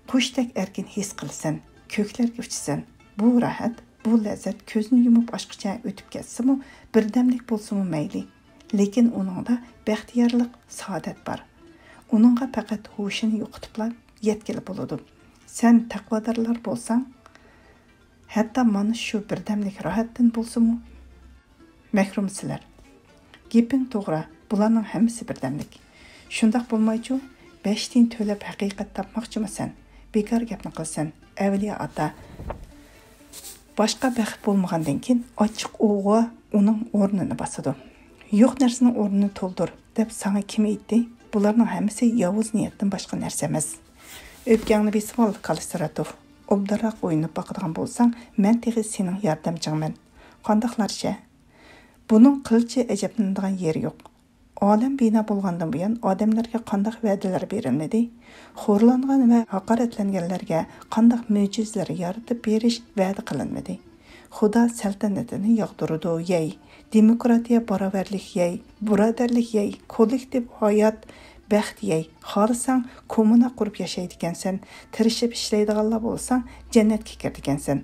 قۇشتەك ئەركىن ھېس قىلىسەن، كۆكلەرگە ئۇچىسەن. بۇ راھەت، بۇ لەززەت كۆزنى يۇمۇپ ئاچقۇچە ئۆتۈپ كەتسىمۇ، بىردەملىك بولسىمۇ مەيلى. لېكىن ئۇنىڭدا بەختىيارلىق، سائادەت بار. ئۇنىڭغا پەقەت ھوشىنى يوقىتىپلا يەتكىلى بولىدۇ. سەن تەقۋادارلار بولساڭ، ھەتتا مانا شۇ بىردەملىك راھەتتىن بولسىمۇ مەھرۇمسىلەر. گېپىڭ توغرا، بۇلارنىڭ ھەممىسى بىردەملىك. شۇنداق بولمايچۇ؟ بەش تىيىن تۆلەپ ھەقىقەت تاپماقچىمۇ سەن؟ بىكار گەپنى قىلىسەن، ئەۋلىيا ئاتا. باشقا بەخت بولمىغاندىن كېيىن ئاچچىق ئۇۋا ئۇنىڭ ئورنىنى باسىدۇ. يوق نەرسىنىڭ ئورنىنى تولدۇر، دەپ ساڭا كىم ئېيتتى؟ بۇلارنىڭ ھەممىسى ياۋۇز نىيەتتىن باشقا نەرسە ئەمەس. ئۆپكەڭنى بېسىۋال، كاللىستراتوف. ئوبدانراق ئوينىنىپ باقىدىغان بولساڭ، مەن تېخى سېنىڭ ياردەمچىڭمەن. قانداقلارچە؟ بۇنىڭ قىلچە ئەجەبلىنىدىغان يېرى يوق. ئالەم بىنا بولغاندىن بۇيان، ئادەملەرگە قانداق ۋەدىلەر بېرىلمىدى؟ خورلانغان ۋە ھاقارەتلەنگەنلەرگە قانداق مۆجىزىلەر يارىتىپ بېرىش ۋەدە قىلىنمىدى؟ خۇدا سەلتەنىتىنى ياغدۇرىدۇ، يەي، دېموكراتىيە، باراۋەرلىك، يەي، بۇرادەرلىك، يەي، كوللېكتىپ ھايات، بەخت، يەي. خالىساڭ، كوممۇنا قۇرۇپ ياشايدىكەنسەن، تىرىشىپ ئىشلەيدىغانلا بولساڭ، جەننەتكە كىرىدىكەنسەن.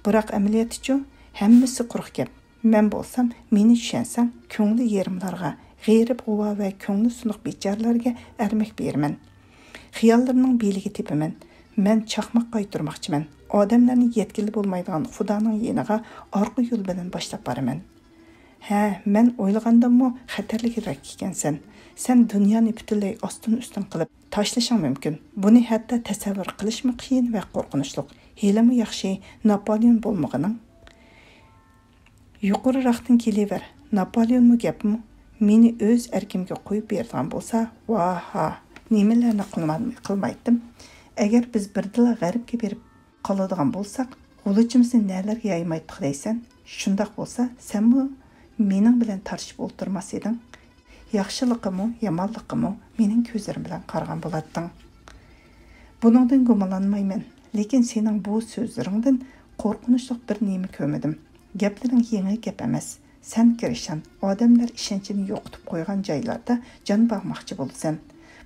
بىراق ئەمەلىيەتتىچۇ؟ ھەممىسى قۇرۇق گەپ. مەن بولسام، مېنى چۈشەنسەڭ، كۆڭلى يېرىملارغا، غېرىب، غۇۋا ۋە كۆڭلى سۇنۇق بىچارىلەرگە ئەرمەك بېرىمەن. خىياللىرىنىڭ بېلىگە تېپىمەن. مەن چاقماق قايتۇرماقچىمەن. ئادەملەرنى يەتكىلى بولمايدىغان خۇدانىڭ يېنىغا ئارقا يول بىلەن باشلاپ بارىمەن. ھە، مەن ئويلىغاندىنمۇ خەتەرلىكرەك ئىكەنسەن. سەن دۇنيانى پۈتۈنلەي ئاستىن-ئۈستۈن قىلىپ تاشلىشىڭ مۇمكىن. بۇنى ھەتتا تەسەۋۋۇر قىلىشمۇ قىيىن ۋە قورقۇنچلۇق. ھېلىمۇ ياخشى ناپالېئون بولمىغىنىڭ. يۇقىرىراقتىن كېلىۋەر، ناپالېئونمۇ گەپمۇ؟ مېنى ئۆز ئەركىمگە قويۇپ بېرىدىغان بولسا، ۋاھا، نېمىلەرنى قىلما-، قىلمايتتىم. ئەگەر بىز بىردىنلا غەربكە بېرىپ قالىدىغان بولساق، غۇلىچىمىزنى نەلەرگە يايمايتتۇق دەيسەن؟ شۇنداق بولسا، سەنمۇ مېنىڭ بىلەن تارتىشىپ ئولتۇرماس ئىدىڭ. ياخشىلىقىمۇ، يامانلىقىمۇ مېنىڭ كۆزلىرىم بىلەن قارىغان بولاتتىڭ. بۇنىڭدىن گۇمانلانمايمەن، لېكىن سېنىڭ بۇ سۆزلىرىڭدىن قورقۇنچلۇق بىر نېمە كۆرمىدىم. گەپلىرىڭ يېڭى گەپ ئەمەس. سەن گىرىشان، ئادەملەر ئىشەنچىنى يوقىتىپ قويغان جايلاردا جان باغماقچى بولىسەن.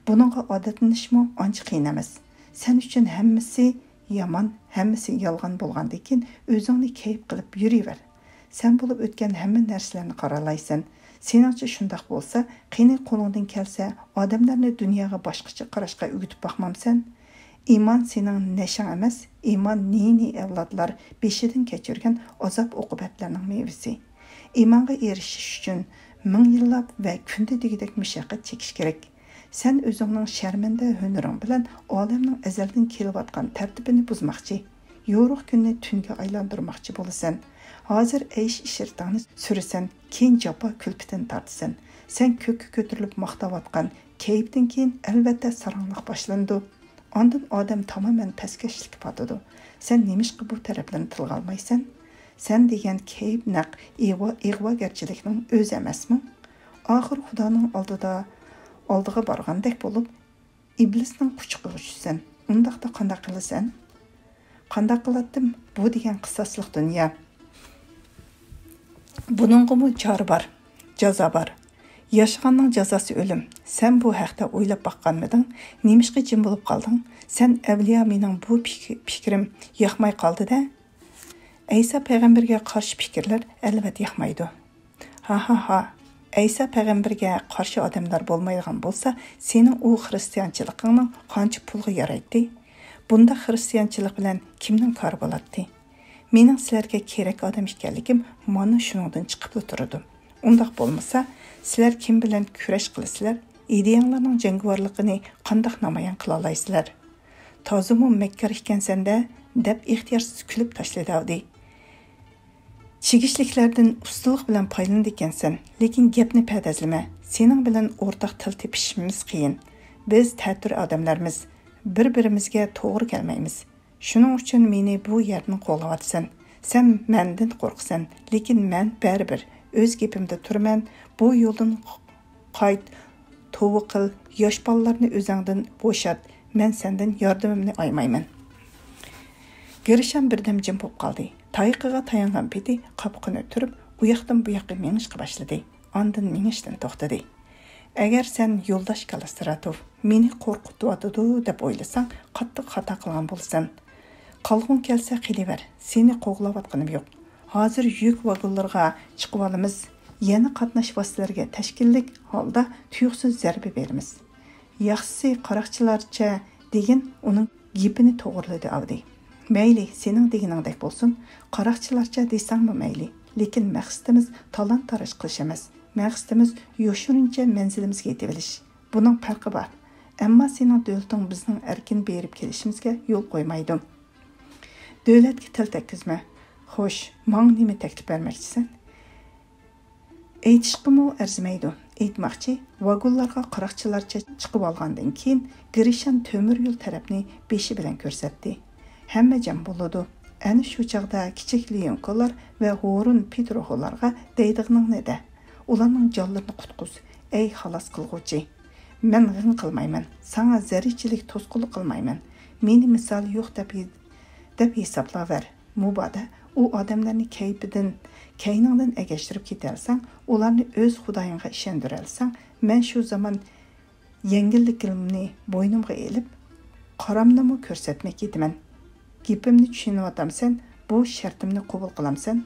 بۇنىڭغا ئادەتلىنىشمۇ ئانچە قىيىن ئەمەس. سەن ئۈچۈن ھەممىسى يامان، ھەممىسى يالغان بولغاندىن كېيىن ئۆزۈڭنى كەيپ قىلىپ يۈرۈۋەر. سەن بولۇپ ئۆتكەن ھەممە نەرسىلەرنى قارالايسەن. سېنىڭچە شۇنداق بولسا، قېنى قولۇڭدىن كەلسە ئادەملەرنى دۇنياغا باشقىچە قاراشقا ئۆگىتىپ باقمامسەن؟ ئىمان سېنىڭ نەشەڭ ئەمەس، ئىمان نى-نى ئەۋلادلار بېشىدىن كەچۈرگەن ئازاب-ئوقۇبەتلەرنىڭ مېۋىسى. ئىمانغا ئېرىشىش ئۈچۈن مىڭ يىللاپ ۋە كۈندە دېگۈدەك مۇشەققەت چېكىش كېرەك. سەن ئۆزۈڭنىڭ شەرمەندە ھۈنىرىڭ بىلەن ئالەمنىڭ ئەزەلدىن كېلىۋاتقان تەرتىپىنى بۇزماقچى، يورۇق كۈننى تۈنگە ئايلاندۇرماقچى بولىسەن. ھازىر ئەيش-ئىشرىتىڭنى سۈرىسەن، كېيىن جاپا-كۈلپىتىنى تارتىسەن. سەن كۆككە كۆتۈرۈلۈپ ماختاۋاتقان كەيپتىن كېيىن، ئەلۋەتتە، ساراڭلىق باشلىنىدۇ. ئاندىن ئادەم تامامەن پەسكەشلىككە پاتىدۇ. سەن نېمىشقا بۇ تەرەپلىرىنى تىلغا ئالمايسەن؟ سەن دېگەن كەيپ نەق ئىغۋا-، ئىغۋاگەرچىلىكنىڭ ئۆزى ئەمەسمۇ؟ ئاخىر خۇدانىڭ ئالدىدا، ئالدىغا بارغاندەك بولۇپ، ئىبلىسنىڭ قۇچىقىغا چۈشىسەن. ئۇنداقتا قانداق قىلىسەن؟ قانداق قىلاتتىم؟ بۇ دېگەن قىساسلىق دۇنيا. بۇنىڭغىمۇ چارە بار، جازا بار. ياشىغاننىڭ جازاسى ئۆلۈم. سەن بۇ ھەقتە ئويلاپ باققانمىدىڭ؟ نېمىشقا جىم بولۇپ قالدىڭ؟ سەن ئەۋلىيا مېنىڭ بۇ پىك-، پىكرىم ياقماي قالدى-دە. ئەيسا پەيغەمبەرگە قارشى پىكىرلەر ئەلۋەتتە ياقمايدۇ. ھا ھا ھا. ئەيسا پەيغەمبەرگە قارشى ئادەملەر بولمايدىغان بولسا، سېنىڭ ئۇ خىرىستىيانچىلىقىڭنىڭ قانچە پۇلغا يارايتتى؟ بۇنداق خىرىستىيانچىلىق بىلەن كىمنىڭ كارى بولاتتى؟ مېنىڭ سىلەرگە كېرەك ئادەم ئىكەنلىكىم مانا شۇنىڭدىن چىقىپلا تۇرىدۇ. ئۇنداق بولمىسا، سىلەر كىم بىلەن كۈرەش قىلىسىلەر؟ ئىدىيەڭلارنىڭ جەڭگىۋارلىقىنى قانداق نامايان قىلالايسىلەر؟ تازىمۇ مەككار ئىكەنسەن-دە، دەپ ئىختىيارسىز كۈلۈپ تاشلىدى ئاۋدى. چىگىشلىكلەردىن ئۇستىلىق بىلەن پايدىلىنىدىكەنسەن، لېكىن گەپنى پەدەزلىمە. سېنىڭ بىلەن ئورتاق تىل تېپىشىمىز قىيىن. بىز تەتۈر ئادەملەرمىز، بىر-بىرىمىزگە توغرا كەلمەيمىز. شۇنىڭ ئۈچۈن مېنى بۇ يەردىن قوغلاۋاتىسەن. سەن مەندىن قورقىسەن، لېكىن مەن بەرىبىر ئۆز گېپىمدە تۇرىمەن. بۇ يولدىن قايت، توۋا قىل، ياش بالىلارنى ئۆزۈڭدىن بوشات، مەن سەندىن ياردىمىمنى ئايىمايمەن. گىرىشان بىردەم جىم بولۇپ قالدى. تايىقىغا تايانغان پېتى قاپىقىنى تۈرۈپ، ئۇ ياقتىن بۇ ياققا مېڭىشقا باشلىدى. ئاندىن مېڭىشتىن توختىدى. ئەگەر سەن يولداش كالىستراتوف مېنى قورقۇتۇۋاتىدۇ دەپ ئويلىساڭ، قاتتىق خاتا قىلغان بولىسەن. قالغۇڭ كەلسە قېلىۋەر، سېنى قوغلاۋاتقىنىم يوق. ھازىر يۈك ۋاگونلىرىغا چىقىۋالىمىز، يەنە قاتناش ۋاسىتىلىرىگە تەشكىللىك ھالدا تۇيۇقسىز زەربە بېرىمىز. ياخشىسى قاراقچىلارچە دېگىن ئۇنىڭ گېپىنى توغرىلىدى ئاۋدى. مەيلى، سېنىڭ دېگىنىڭدەك بولسۇن، قاراقچىلارچە دېسەڭمۇ مەيلى، لېكىن مەقسىتىمىز تالان-تاراج قىلىش ئەمەس، مەقسىتىمىز يوشۇرۇنچە مەنزىلىمىزگە يېتىۋېلىش. بۇنىڭ پەرقى بار. ئەمما سېنىڭ دۆلىتىڭ بىزنىڭ ئەركىن بېرىپ كېلىشىمىزگە يول قويمايدۇ. دۆلەتكە تىل تەگكۈزمە. خوش، ماڭا نېمە تەكلىپ بەرمەكچىسەن؟ ئېيتىشقىمۇ ئەرزىمەيدۇ. ئېيتماقچى، ۋاگونلارغا قاراقچىلارچە چىقىۋالغاندىن كېيىن، گىرىشان تۆمۈر يول تەرەپنى بېشى بىلەن كۆرسەتتى. ھەممە جەم بولىدۇ. ئەنە شۇ چاغدا كىچىك ليونكولار ۋە ھورۇن پېتروخولارغا دەيدىغىنىڭنى دە. ئۇلارنىڭ جانلىرىنى قۇتقۇز، ئەي خالاس قىلغۇچى! مەن غىڭ قىلمايمەن، ساڭا زەررىچىلىك توسقۇنلۇق قىلمايمەن. مېنى مىسالى يوق دەپ، دەپ ھېسابلاۋەر. مۇبادا ئۇ ئادەملەرنى كەيپىدىن، كەينىڭدىن ئەگەشتۈرۈپ كېتەلىسەڭ، ئۇلارنى ئۆز خۇدايىڭغا ئىشەندۈرەلىسەڭ، مەن شۇ زامان يەڭگىللىكىمنى بوينۇمغا ئېلىپ، قارامنىمۇ كۆرسەتمەي كېتىمەن. گېپىمنى چۈشىنىۋاتامسەن؟ بۇ شەرتىمنى قوبۇل قىلامسەن؟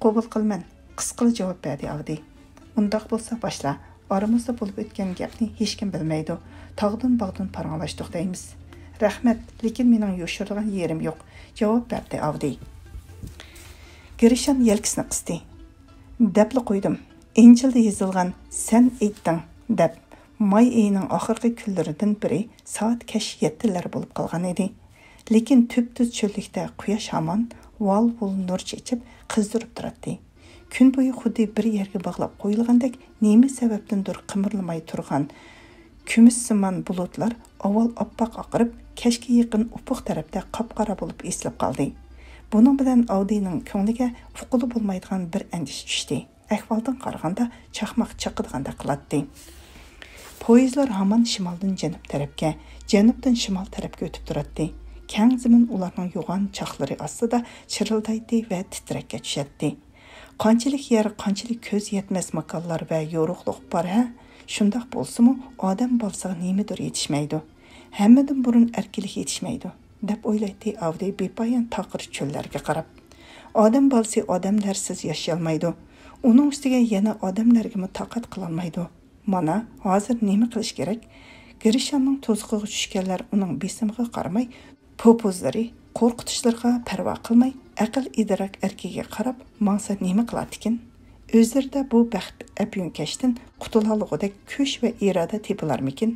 قوبۇل قىلىمەن، قىسقىلا جاۋاب بەردى ئاۋدى. ئۇنداق بولسا باشلا. ئارىمىزدا بولۇپ ئۆتكەن گەپنى ھېچكىم بىلمەيدۇ. تاغدىن باغدىن پاراڭلاشتۇق دەيمىز. رەھمەت، لېكىن مېنىڭ يوشۇرىدىغان يېرىم يوق، جاۋاب بەردى ئاۋدى. گىرىشان يەلكىسىنى قىستى. دەپلا قويدۇم. ئىنجىلدا يېزىلغان «سەن ئېيتتىڭ» دەپ. ماي ئېيىنىڭ ئاخىرقى كۈنلىرىدىن بىرى، سائەت كەچ يەتتىلەر بولۇپ قالغان ئىدى. لېكىن تۈپتۈز چۆللۈكتە قۇياش ھامان ۋال-ۋۇل نۇر چېچىپ، قىزدۇرۇپ تۇراتتى. كۈن بويى خۇددى بىر يەرگە باغلاپ قويۇلغاندەك، نېمە سەۋەبتىندۇر قىمىرلىماي تۇرغان كۈمۈشسىمان بۇلۇتلار ئاۋۋال ئاپئاق ئاقىرىپ، كەچكە يېقىن ئۇپۇق تەرەپتە قاپقارا بولۇپ ئېسىلىپ قالدى. بۇنىڭ بىلەن ئاۋدىنىڭ كۆڭلىگە ئۇققىلى بولمايدىغان بىر ئەندىشە چۈشتى. ئەھۋالدىن قارىغاندا، چاقماق چاقىدىغاندەك قىلاتتى. پويىزلار ھامان شىمالدىن جەنۇب تەرەپكە، جەنۇبتىن شىمال تەرەپكە ئۆتۈپ تۇراتتى. كەڭ زېمىن ئۇلارنىڭ يوغان چاقلىرى ئاستىدا چىرىلدايتتى ۋە تىترەككە چۈشەتتى. قانچىلىك يەر، قانچىلىك كۆز يەتمەس ماكانلار ۋە يورۇقلۇق بار ھە؟ شۇنداق بولسىمۇ، ئادەم بالىسىغا نېمىدۇر يېتىشمەيدۇ. ھەممىدىن بۇرۇن ئەركىنلىك يېتىشمەيدۇ، دەپ ئويلايتتى ئاۋدى بىپايان تاقىر چۆللەرگە قاراپ. ئادەم بالىسى ئادەملەرسىز ياشىيالمايدۇ. ئۇنىڭ ئۈستىگە يەنە ئادەملەرگىمۇ تاقەت قىلالمايدۇ. مانا، ھازىر نېمە قىلىش كېرەك؟ گىرىشاننىڭ توزۇقىغا چۈشكەنلەر ئۇنىڭ بېسىمىغا قارىماي، پوپوزلىرى، قورقۇتۇشلىرىغا پەرۋا قىلماي، ئەقىل-ئىدراك ئەركىگە قاراپ ماڭسا نېمە قىلاتتىكىن؟ ئۆزلىرىدە بۇ بەخت ئەپيۈنكەشتىن قۇتۇلالىغۇدەك كۈچ ۋە ئىرادە تېپىلارمىكىن؟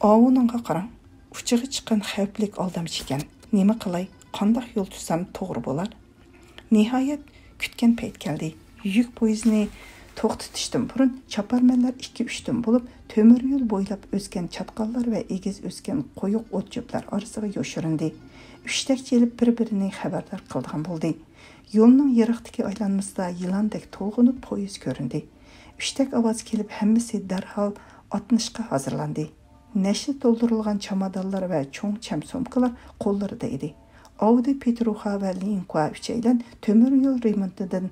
ئاۋۇنىڭغا قاراڭ، ئۇچىغا چىققان خەۋپلىك ئالدامچى ئىكەن. نېمە قىلاي، قانداق يول تۇتسام توغرا بولار؟ نىھايەت، كۈتكەن پەيت كەلدى. يۈك پويىزىنى توختىتىشتىن بۇرۇن چاپارمەنلەر ئىككى-ئۈچتىن بولۇپ، تۆمۈر يول بويلاپ ئۆسكەن چاتقاللار ۋە ئېگىز ئۆسكەن قويۇق ئوت-چۆپلەر ئارىسىغا يوشۇرۇندى. ئۈچتەك چېلىپ بىر-بىرىنى خەۋەردار قىلىدىغان بولدى. يولنىڭ يىراقتىكى ئايلانمىسىدا يىلاندەك تولغىنىپ پويىز كۆرۈندى. ئۈچتەك ئاۋاز كېلىپ ھەممىسى دەرھال ئاتلىنىشقا ھازىرلاندى. نەشە تولدۇرۇلغان چامادانلار ۋە چوڭ چەم سومكىلار قوللىرىدا ئىدى. ئاۋدى، پېتروخا ۋە لىنكۇا ئۈچەيلەن تۆمۈر يول رېمونتىدىن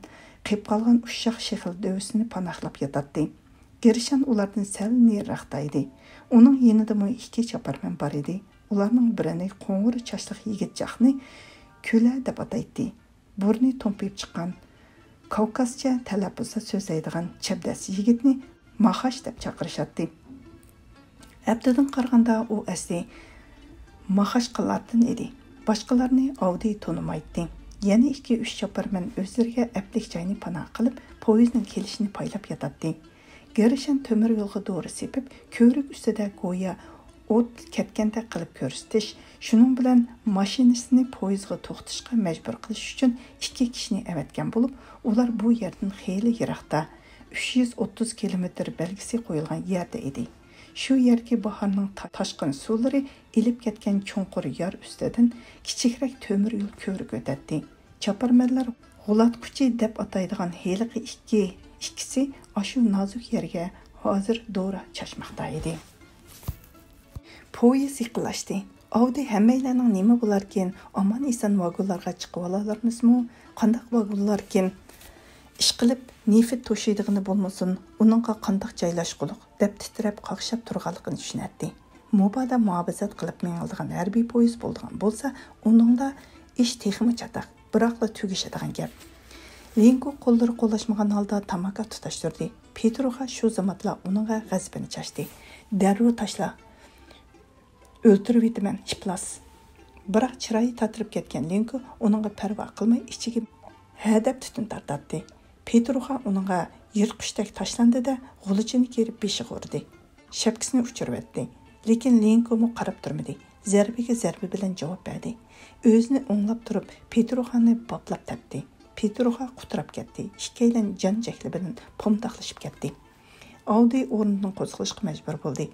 قېلىپ قالغان ئۇششاق شېخىل دۆۋىسىنى پاناھلاپ ياتاتتى. گىرشان ئۇلاردىن سەل نېرىراقتا ئىدى. ئۇنىڭ يېنىدىمۇ ئىككى چاپارمەن بار ئىدى. ئۇلارنىڭ بىرىنى قوڭۇر چاچلىق يىگىت جاقنى كۈلە دەپ ئاتايتتى. بۇرنى تومپىيىپ چىققان، كاۋكازچە تەلەپپۇزدا سۆزلەيدىغان چەبدەس يىگىتنى ماخاش دەپ چاقىرىشاتتى. ئەپتىدىن قارىغاندا ئۇ ئەسلى ماخاشقىلاردىن ئىدى. باشقىلارنى ئاۋدى تونۇمايتتى. يەنە ئىككى-ئۈچ چاپارمەن ئۆزلىرىگە ئەپلىك جاينى پاناھ قىلىپ، پويىزنىڭ كېلىشىنى پايلاپ ياتاتتى. گېرشەن تۆمۈر يولغا دورا سېپىپ، كۆۋرۈك ئۈستىدە گويا ئوت كەتكەندەك قىلىپ كۆرسىتىش، شۇنىڭ بىلەن ماشىنىسىنى پويىزغا توختىتىشقا مەجبۇر قىلىش ئۈچۈن ئىككى كىشىنى ئەۋەتكەن بولۇپ، ئۇلار بۇ يەردىن خېلى يىراقتا، ئۈچ يۈز ئوتتۇز كىلومېتىر بەلگىسى قويۇلغان يەردە ئىدى. شۇ يەرگە باھارنىڭ تا-، تاشقىن سۇلىرى ئېلىپ كەتكەن چوڭقۇر يار ئۈستىدىن كىچىكرەك تۆمۈر يول كۆۋرۈك ئۆتەتتى. چاپارمەنلەر غۇلاتقۇچى دەپ ئاتايدىغان ھېلىقى ئىككى، ئىككىسى ئاشۇ نازۇك يەرگە ھازىر دورا چاچماقتا ئىدى. پويىز يېقىنلاشتى. ئاۋدى ھەممەيلەننىڭ نېمە بولاركىن، ئامان-ئېسەن ۋاگونلارغا چىقىۋالالارمىزمۇ؟ قانداق ۋاگونلاركىن؟ ئىشقىلىپ، نېفىت توشۇيدىغىنى بولمىسۇن، ئۇنىڭغا قانداق جايلاشقۇلۇق؟ دەپ تىترەپ، قاقشاپ تۇرغانلىقىنى چۈشىنەتتى. مۇبادا مۇھاپىزەت قىلىپ مېڭىلىدىغان ھەربىي پويىز بولىدىغان بولسا، ئۇنىڭدا ئىش تېخىمۇ چاتاق، بىراقلا تۈگىشىدىغان گەپ. لىنكو قوللىرى قولاشمىغان ھالدا تاماكا تۇتاشتۇردى. پېتروخا شۇ زاماتلا ئۇنىڭغا غەزىپىنى چاچتى. دەررۇ تاشلا! ئۆلتۈرۈۋېتىمەن، ئىپلاس! بىراق چىرايى تاتىرىپ كەتكەن لىنكو ئۇنىڭغا پەرۋا قىلماي ئىچىگە ھەدەپ تۈتۈن تارتاتتى. پېتروخا ئۇنىڭغا يىرتقۇچتەك تاشلاندى-دە، غۇلىچىنى كىرىپ بېشىغا ئۇردى. شەپكىسىنى ئۇچۇرۇۋەتتى. لېكىن لىنكومۇ قاراپ تۇرمىدى. زەربىگە زەربە بىلەن جاۋاب بەردى. ئۆزىنى ئوڭلاپ تۇرۇپ، پېتروخانى باپلاپ تەپتى. پېتروخا قۇتراپ كەتتى. ئىككىيلەن جان جەھلى بىلەن پومداقلىشىپ كەتتى. ئاۋدى ئورنىدىن قوزغىلىشقا مەجبۇر بولدى.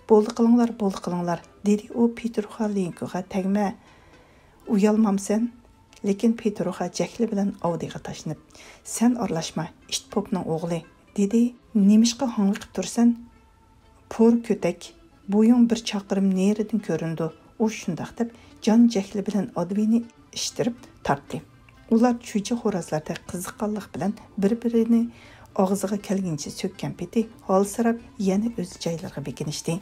بولدى قىلىڭلار، بولدى قىلىڭلار، دېدى ئۇ پېتروخا لىنكوغا تەگمە. ئۇيالمامسەن؟ لېكىن پېتروخا جەھلى بىلەن ئاۋدىغا تاشلىنىپ، سەن ئارىلاشما، ئىت پوپنىڭ ئوغلى، دېدى. نېمىشقا ھاڭۋېقىپ تۇرىسەن؟ پور كۆتەك، بويۇڭ بىر چاقىرىم نېرىدىن كۆرۈنىدۇ. ئۇ شۇنداق دەپ، جان جەھلى بىلەن ئادۋىنى ئىتتىرىپ تارتتى. ئۇلار چۈجە خورازلاردەك قىزىققانلىق بىلەن بىر-بىرىنى ئاغزىغا كەلگىنىچە سۆككەن پېتى ھالسىراپ، يەنە ئۆز جايلىرىغا بېكىنىشتى.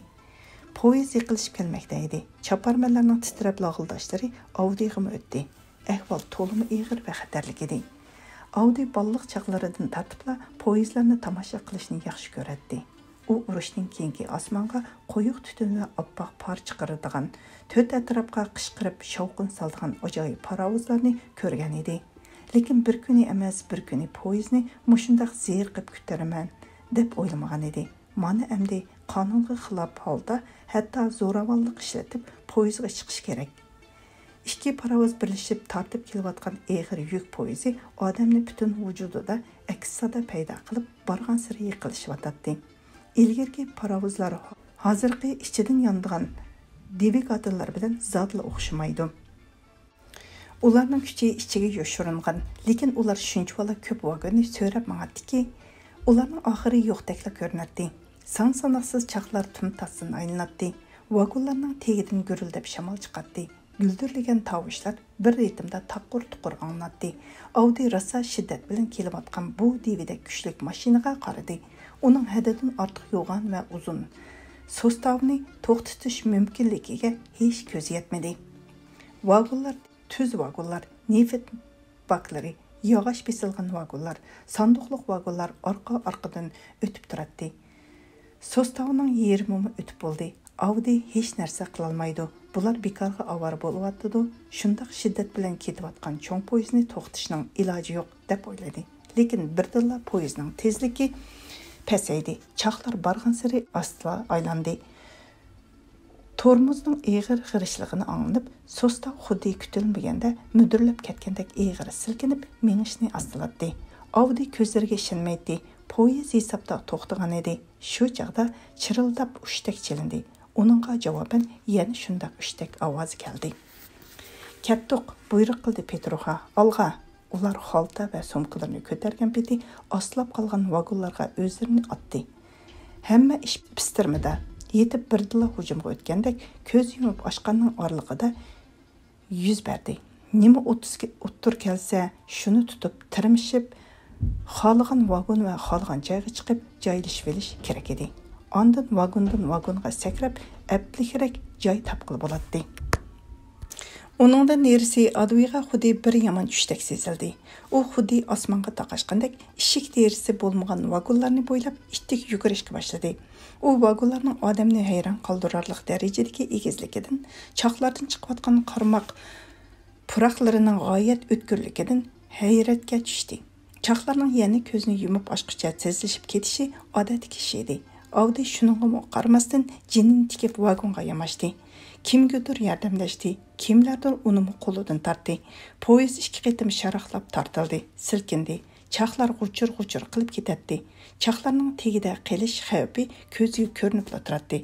پويىز يېقىنلىشىپ كەلمەكتە ئىدى. چاپارمەنلەرنىڭ تىترەپ لاغىلداشلىرى ئاۋدىغىمۇ ئۆتتى. ئەھۋال تولىمۇ ئېغىر ۋە خەتەرلىك ئىدى. ئاۋدى بالىلىق چاغلىرىدىن تارتىپلا پويىزلارنى تاماشا قىلىشنى ياخشى كۆرەتتى. ئۇ ئۇرۇشتىن كېيىنكى ئاسمانغا قويۇق تۈتۈن ۋە ئاپئاق پار چىقىرىدىغان، تۆت ئەتراپقا قىچقىرىپ شاۋقۇن سالىدىغان ئاجايىپ پاراۋۇزلارنى كۆرگەن ئىدى. لېكىن بىر كۈنى ئەمەس، بىر كۈنى پويىزنى مۇشۇنداق زېرىقىپ كۈتتۈرىمەن، دەپ ئويلىمىغان ئىدى. مانا ئەمدى قانۇنغا خىلاپ ھالدا ھەتتا زوراۋانلىق ئىشلىتىپ پويىزغا چىقىش كېرەك. ئىككى پاراۋۇز بىرلىشىپ تارتىپ كېلىۋاتقان ئېغىر يۈك پويىزى ئادەمنى پۈتۈن ۋۇجۇدىدا ئەكس سادا پەيدا قىلىپ، بارغانسېرى يېقىنلىشىۋاتاتتى. ئىلگىرىكى پاراۋۇزلار ھازىرقى ئىچىدىن يانىدىغان دىۋىگاتېللار بىلەن زادىلا ئوخشىمايدۇ. ئۇلارنىڭ كۈچى ئىچىگە يوشۇرۇنغان، لېكىن ئۇلار شۇنچىۋالا كۆپ ۋاگوننى سۆرەپ ماڭاتتىكى، ئۇلارنىڭ ئاخىرى يوقتەكلا كۆرۈنەتتى. سان-ساناقسىز چاقلار تۇم-تاسسىن ئايلىناتتى. ۋاگونلارنىڭ تېگىدىن گۈرۈلدەپ شامال چىقاتتى. گۈلدۈرلىگەن تاۋۇشلار بىر رىتىمدا تاققۇر-تۇققۇر ئاڭلىناتتى. ئاۋدى راسا شىددەت بىلەن كېلىۋاتقان بۇ دېۋىدەك كۈچلۈك ماشىنىغا قارىدى. ئۇنىڭ ھەددىدىن ئارتۇق يوغان ۋە ئۇزۇن سوستاۋنى توختىتىش مۇمكىنلىكىگە ھېچ كۆزى يەتمىدى. ۋاگونلار، تۈز ۋاگونلار، نېفىت باكلىرى، ياغاچ بېسىلغان ۋاگونلار، ساندۇقلۇق ۋاگونلار ئارقا-ئارقىدىن ئۆتۈپ تۇراتتى. سوستاۋنىڭ يېرىمىمۇ ئۆتۈپ بولدى. ئاۋدى ھېچ نەرسە قىلالمايدۇ. بۇلار بىكارغا ئاۋارە بولۇۋاتىدۇ. شۇنداق شىددەت بىلەن كېتىۋاتقان چوڭ پويىزنى توختىتىشنىڭ ئىلاجى يوق، دەپ ئويلىدى. لېكىن بىردىنلا پويىزنىڭ تېزلىكى پەسەيدى. چاقلار بارغانسېرى ئاستا ئايلاندى. تورمۇزنىڭ ئېغىر غىرىشلىقىنى ئاڭلىنىپ، سوستاۋ خۇددى كۈتۈلمىگەندە مۈدۈرلەپ كەتكەندەك ئېغىر سىلكىنىپ، مېڭىشنى ئاستىلاتتى. ئاۋدى كۆزلىرىگە ئىشەنمەيتتى. پويىز ھېسابتا توختىغان ئىدى. شۇ چاغدا چىرىلداپ ئۇشتەك چېلىندى. ئۇنىڭغا جاۋابەن يەنە شۇنداق ئۇشتەك ئاۋازى كەلدى. «كەتتۇق!» بۇيرۇق قىلدى پېتروخا. «ئالغا!» ئۇلار خالتا ۋە سومكىلىرىنى كۆتەرگەن پېتى ئاستىلاپ قالغان ۋاگونلارغا ئۆزلىرىنى ئاتتى. ھەممە ئىش پىستىرمىدا يېتىپ بىردىنلا ھۇجۇمغا ئۆتكەندەك كۆز يۇمۇپ ئاچقاننىڭ ئارىلىقىدا يۈز بەردى. نېمە ئوتتۇز-، ئوتتۇرا كەلسە، شۇنى تۇتۇپ، تىرمىشىپ، خالىغان ۋاگون ۋە خالىغان جايغا چىقىپ جايلىشىۋېلىش كېرەك ئىدى. ئاندىن ۋاگوندىن ۋاگونغا سەكرەپ، ئەپلىكرەك جاي تاپقىلى بولاتتى. ئۇنىڭدىن نېرىسى ئادۋىغا خۇددى بىر يامان چۈشتەك سېزىلدى. ئۇ خۇددى ئاسمانغا تاقاشقاندەك ئىشىك دېرىزىسى بولمىغان ۋاگونلارنى بويلاپ ئىتتىك يۈگۈرۈشكە باشلىدى. ئۇ ۋاگونلارنىڭ ئادەمنى ھەيران قالدۇرارلىق دەرىجىدىكى ئېگىزلىكىدىن، چاقلاردىن چىقىۋاتقان قارماق پۇراقلىرىنىڭ غايەت ئۆتكۈرلۈكىدىن ھەيرەتكە چۈشتى. چاقلارنىڭ يەنە كۆزنى يۇمۇپ ئاچقۇچە تېزلىشىپ كېتىشى ئادەتتىكى ئىش ئىدى. ئاۋدى شۇنىڭغىمۇ قارىماستىن، جېنىنى تىكىپ ۋاگونغا ياماشتى. كىمگىدۇر ياردەملەشتى، كىملەردۇر ئۇنىمۇ قولىدىن تارتتى. پويىز ئىككى قېتىم شاراقلاپ تارتىلدى، سىلكىندى. چاقلار غۇچۇر-غۇچۇر قىلىپ كېتەتتى. چاقلارنىڭ تېگىدە قېلىش خەۋپى كۆزگە كۆرۈنۈپلا تۇراتتى.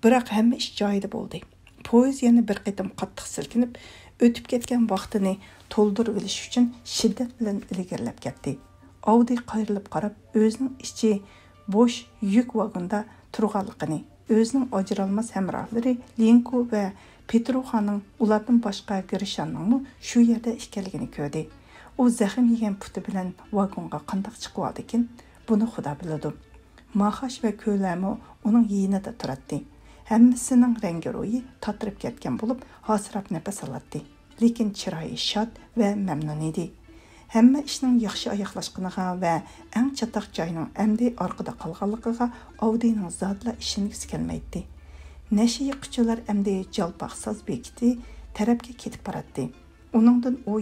بىراق ھەممە ئىش جايىدا بولدى. پويىز يەنە بىر قېتىم قاتتىق سىلكىنىپ، ئۆتۈپ كەتكەن ۋاقتىنى تولدۇرۇۋېلىش ئۈچۈن شىددەت بىلەن ئىلگىرىلەپ كەتتى. ئاۋدى قايرىلىپ قاراپ، ئۆزىنىڭ ئىچى بوش يۈك ۋاگوندا تۇرغانلىقىنى، ئۆزىنىڭ ئاجرالماس ھەمراھلىرى لىنكو ۋە پېتروخانىڭ ئۇلاردىن باشقا گرىشاننىڭمۇ شۇ يەردە ئىكەنلىكىنى كۆردى. ئۇ زەخىم يېگەن پۇتى بىلەن ۋاگونغا قانداق چىقىۋالىدىكىن، بۇنى خۇدا بىلىدۇ. ماخاش ۋە كۆلەمۇ ئۇنىڭ يېنىدا تۇراتتى. ھەممىسىنىڭ رەڭگى روھى تاتىرىپ كەتكەن بولۇپ، ھاسىراپ نەپەس ئالاتتى. لېكىن چىرايى شاد ۋە مەمنۇن ئىدى. ھەممە ئىشنىڭ ياخشى ئاياغلاشقىنىغا ۋە ئەڭ چاتاق جاينىڭ ئەمدى ئارقىدا قالغانلىقىغا ئاۋدىنىڭ زادىلا ئىشەنگۈسى كەلمەيتتى. نەشە يېقىچىلار ئەمدى جالپاق ساز بېكىتى تەرەپكە كېتىپ باراتتى. ئۇنىڭدىن ئۇ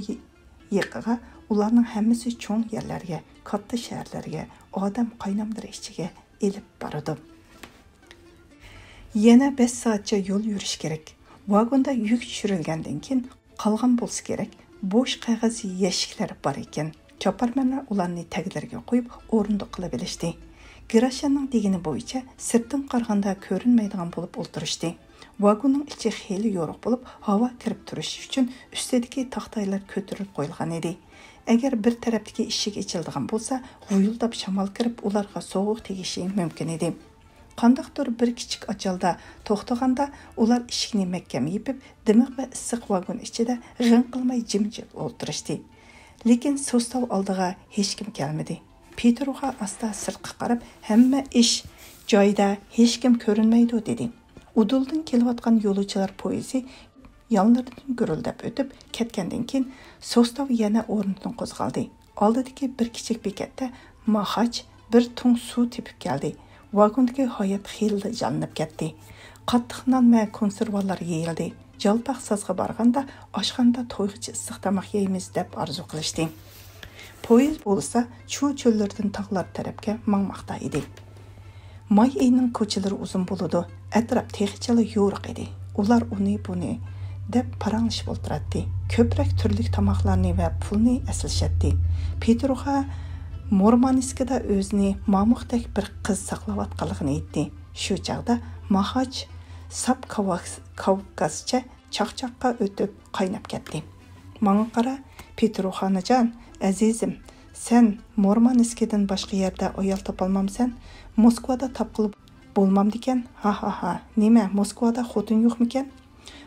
يېقىغا ئۇلارنىڭ ھەممىسى چوڭ يەرلەرگە، كاتتا شەھەرلەرگە، ئادەم قايناملىرى ئىچىگە ئېلىپ بارىدۇ. يەنە بەش سائەتچە يول يۈرۈش كېرەك. ۋاگوندا يۈك چۈشۈرۈلگەندىن كېيىن قالغان بولسا كېرەك، بوش قەغەز يەشىكلەر بار ئىكەن. چاپارمەنلەر ئۇلارنى تەگلىرىگە قويۇپ، ئورۇندۇق قىلىۋېلىشتى. گراشاننىڭ دېگىنى بويىچە، سىرتتىن قارىغاندا كۆرۈنمەيدىغان بولۇپ ئولتۇرۇشتى. ۋاگوننىڭ ئىچى خېلى يورۇق بولۇپ، ھاۋا كىرىپ تۇرۇشى ئۈچۈن ئۈستىدىكى تاختايلار كۆتۈرۈلۈپ قويۇلغان ئىدى. ئەگەر بىر تەرەپتىكى ئىشىك ئېچىلىدىغان بولسا، غۇيۇلداپ شامال كىرىپ، ئۇلارغا سوغۇق تېگىشى مۇمكىن ئىدى. قانداقتۇر بىر كىچىك ئاچالدا توختىغاندا، ئۇلار ئىشىكنى مەھكەم يېپىپ، دىمىق ۋە ئىسسىق ۋاگون ئىچىدە غىڭ قىلماي جىمجىت ئولتۇرۇشتى. لېكىن سوستاۋ ئالدىغا ھېچكىم كەلمىدى. پېتروغا ئاستا سىرتقا قاراپ، ھەممە ئىش جايىدا، ھېچكىم كۆرۈنمەيدۇ، دېدى. ئۇدۇلدىن كېلىۋاتقان يولۇچىلار پويىزى يانلىرىدىن گۈرۈلدەپ ئۆتۈپ كەتكەندىن كېيىن، سوستاۋ يەنە ئورنىدىن قوزغالدى. ئالدىدىكى بىر كىچىك بېكەتتە ماخاچ بىر تۇڭ سۇ تېپىپ كەلدى. ۋاگوندىكى ھايات خېلىلا جانلىنىپ كەتتى. قاتتىق نان ۋە كونسېرۋالار يېيىلدى. جالپاق سازغا بارغاندا، ئاشخانىدا تويغىچە ئىسسىق تاماق يەيمىز، دەپ ئارزۇ قىلىشتى. پويىز بولسا چۇ چۆللىرىدىن تاغلار تەرەپكە ماڭماقتا ئىدى. ماي ئېيىنىڭ كوچىلىرى ئۇزۇن بولىدۇ، ئەتراپ تېخىچىلا يورۇق ئىدى. ئۇلار ئۇنى بۇنى دەپ پاراڭلىشىپ ئولتۇراتتى. كۆپرەك تۈرلۈك تاماقلارنى ۋە پۇلنى ئەسلىشەتتى. پېتروغا مۇرمانسكىدا ئۆزىنى مامۇقتەك بىر قىز ساقلاۋاتقانلىقىنى ئېيتتى. شۇ چاغدا ماخاچ ساپ كاۋاك-، كاۋكازچە چاقچاققا ئۆتۈپ قايناپ كەتتى. ماڭا قارا، پېتروخانىجان، ئەزىزىم، سەن مۇرمانسكىدىن باشقا يەردە ئايال تاپالمامسەن؟ موسكۋادا تاپقىلى بولمامدىكەن؟ ھا، ھا، ھا. نېمە، موسكۋادا خوتۇن يوقمىكەن؟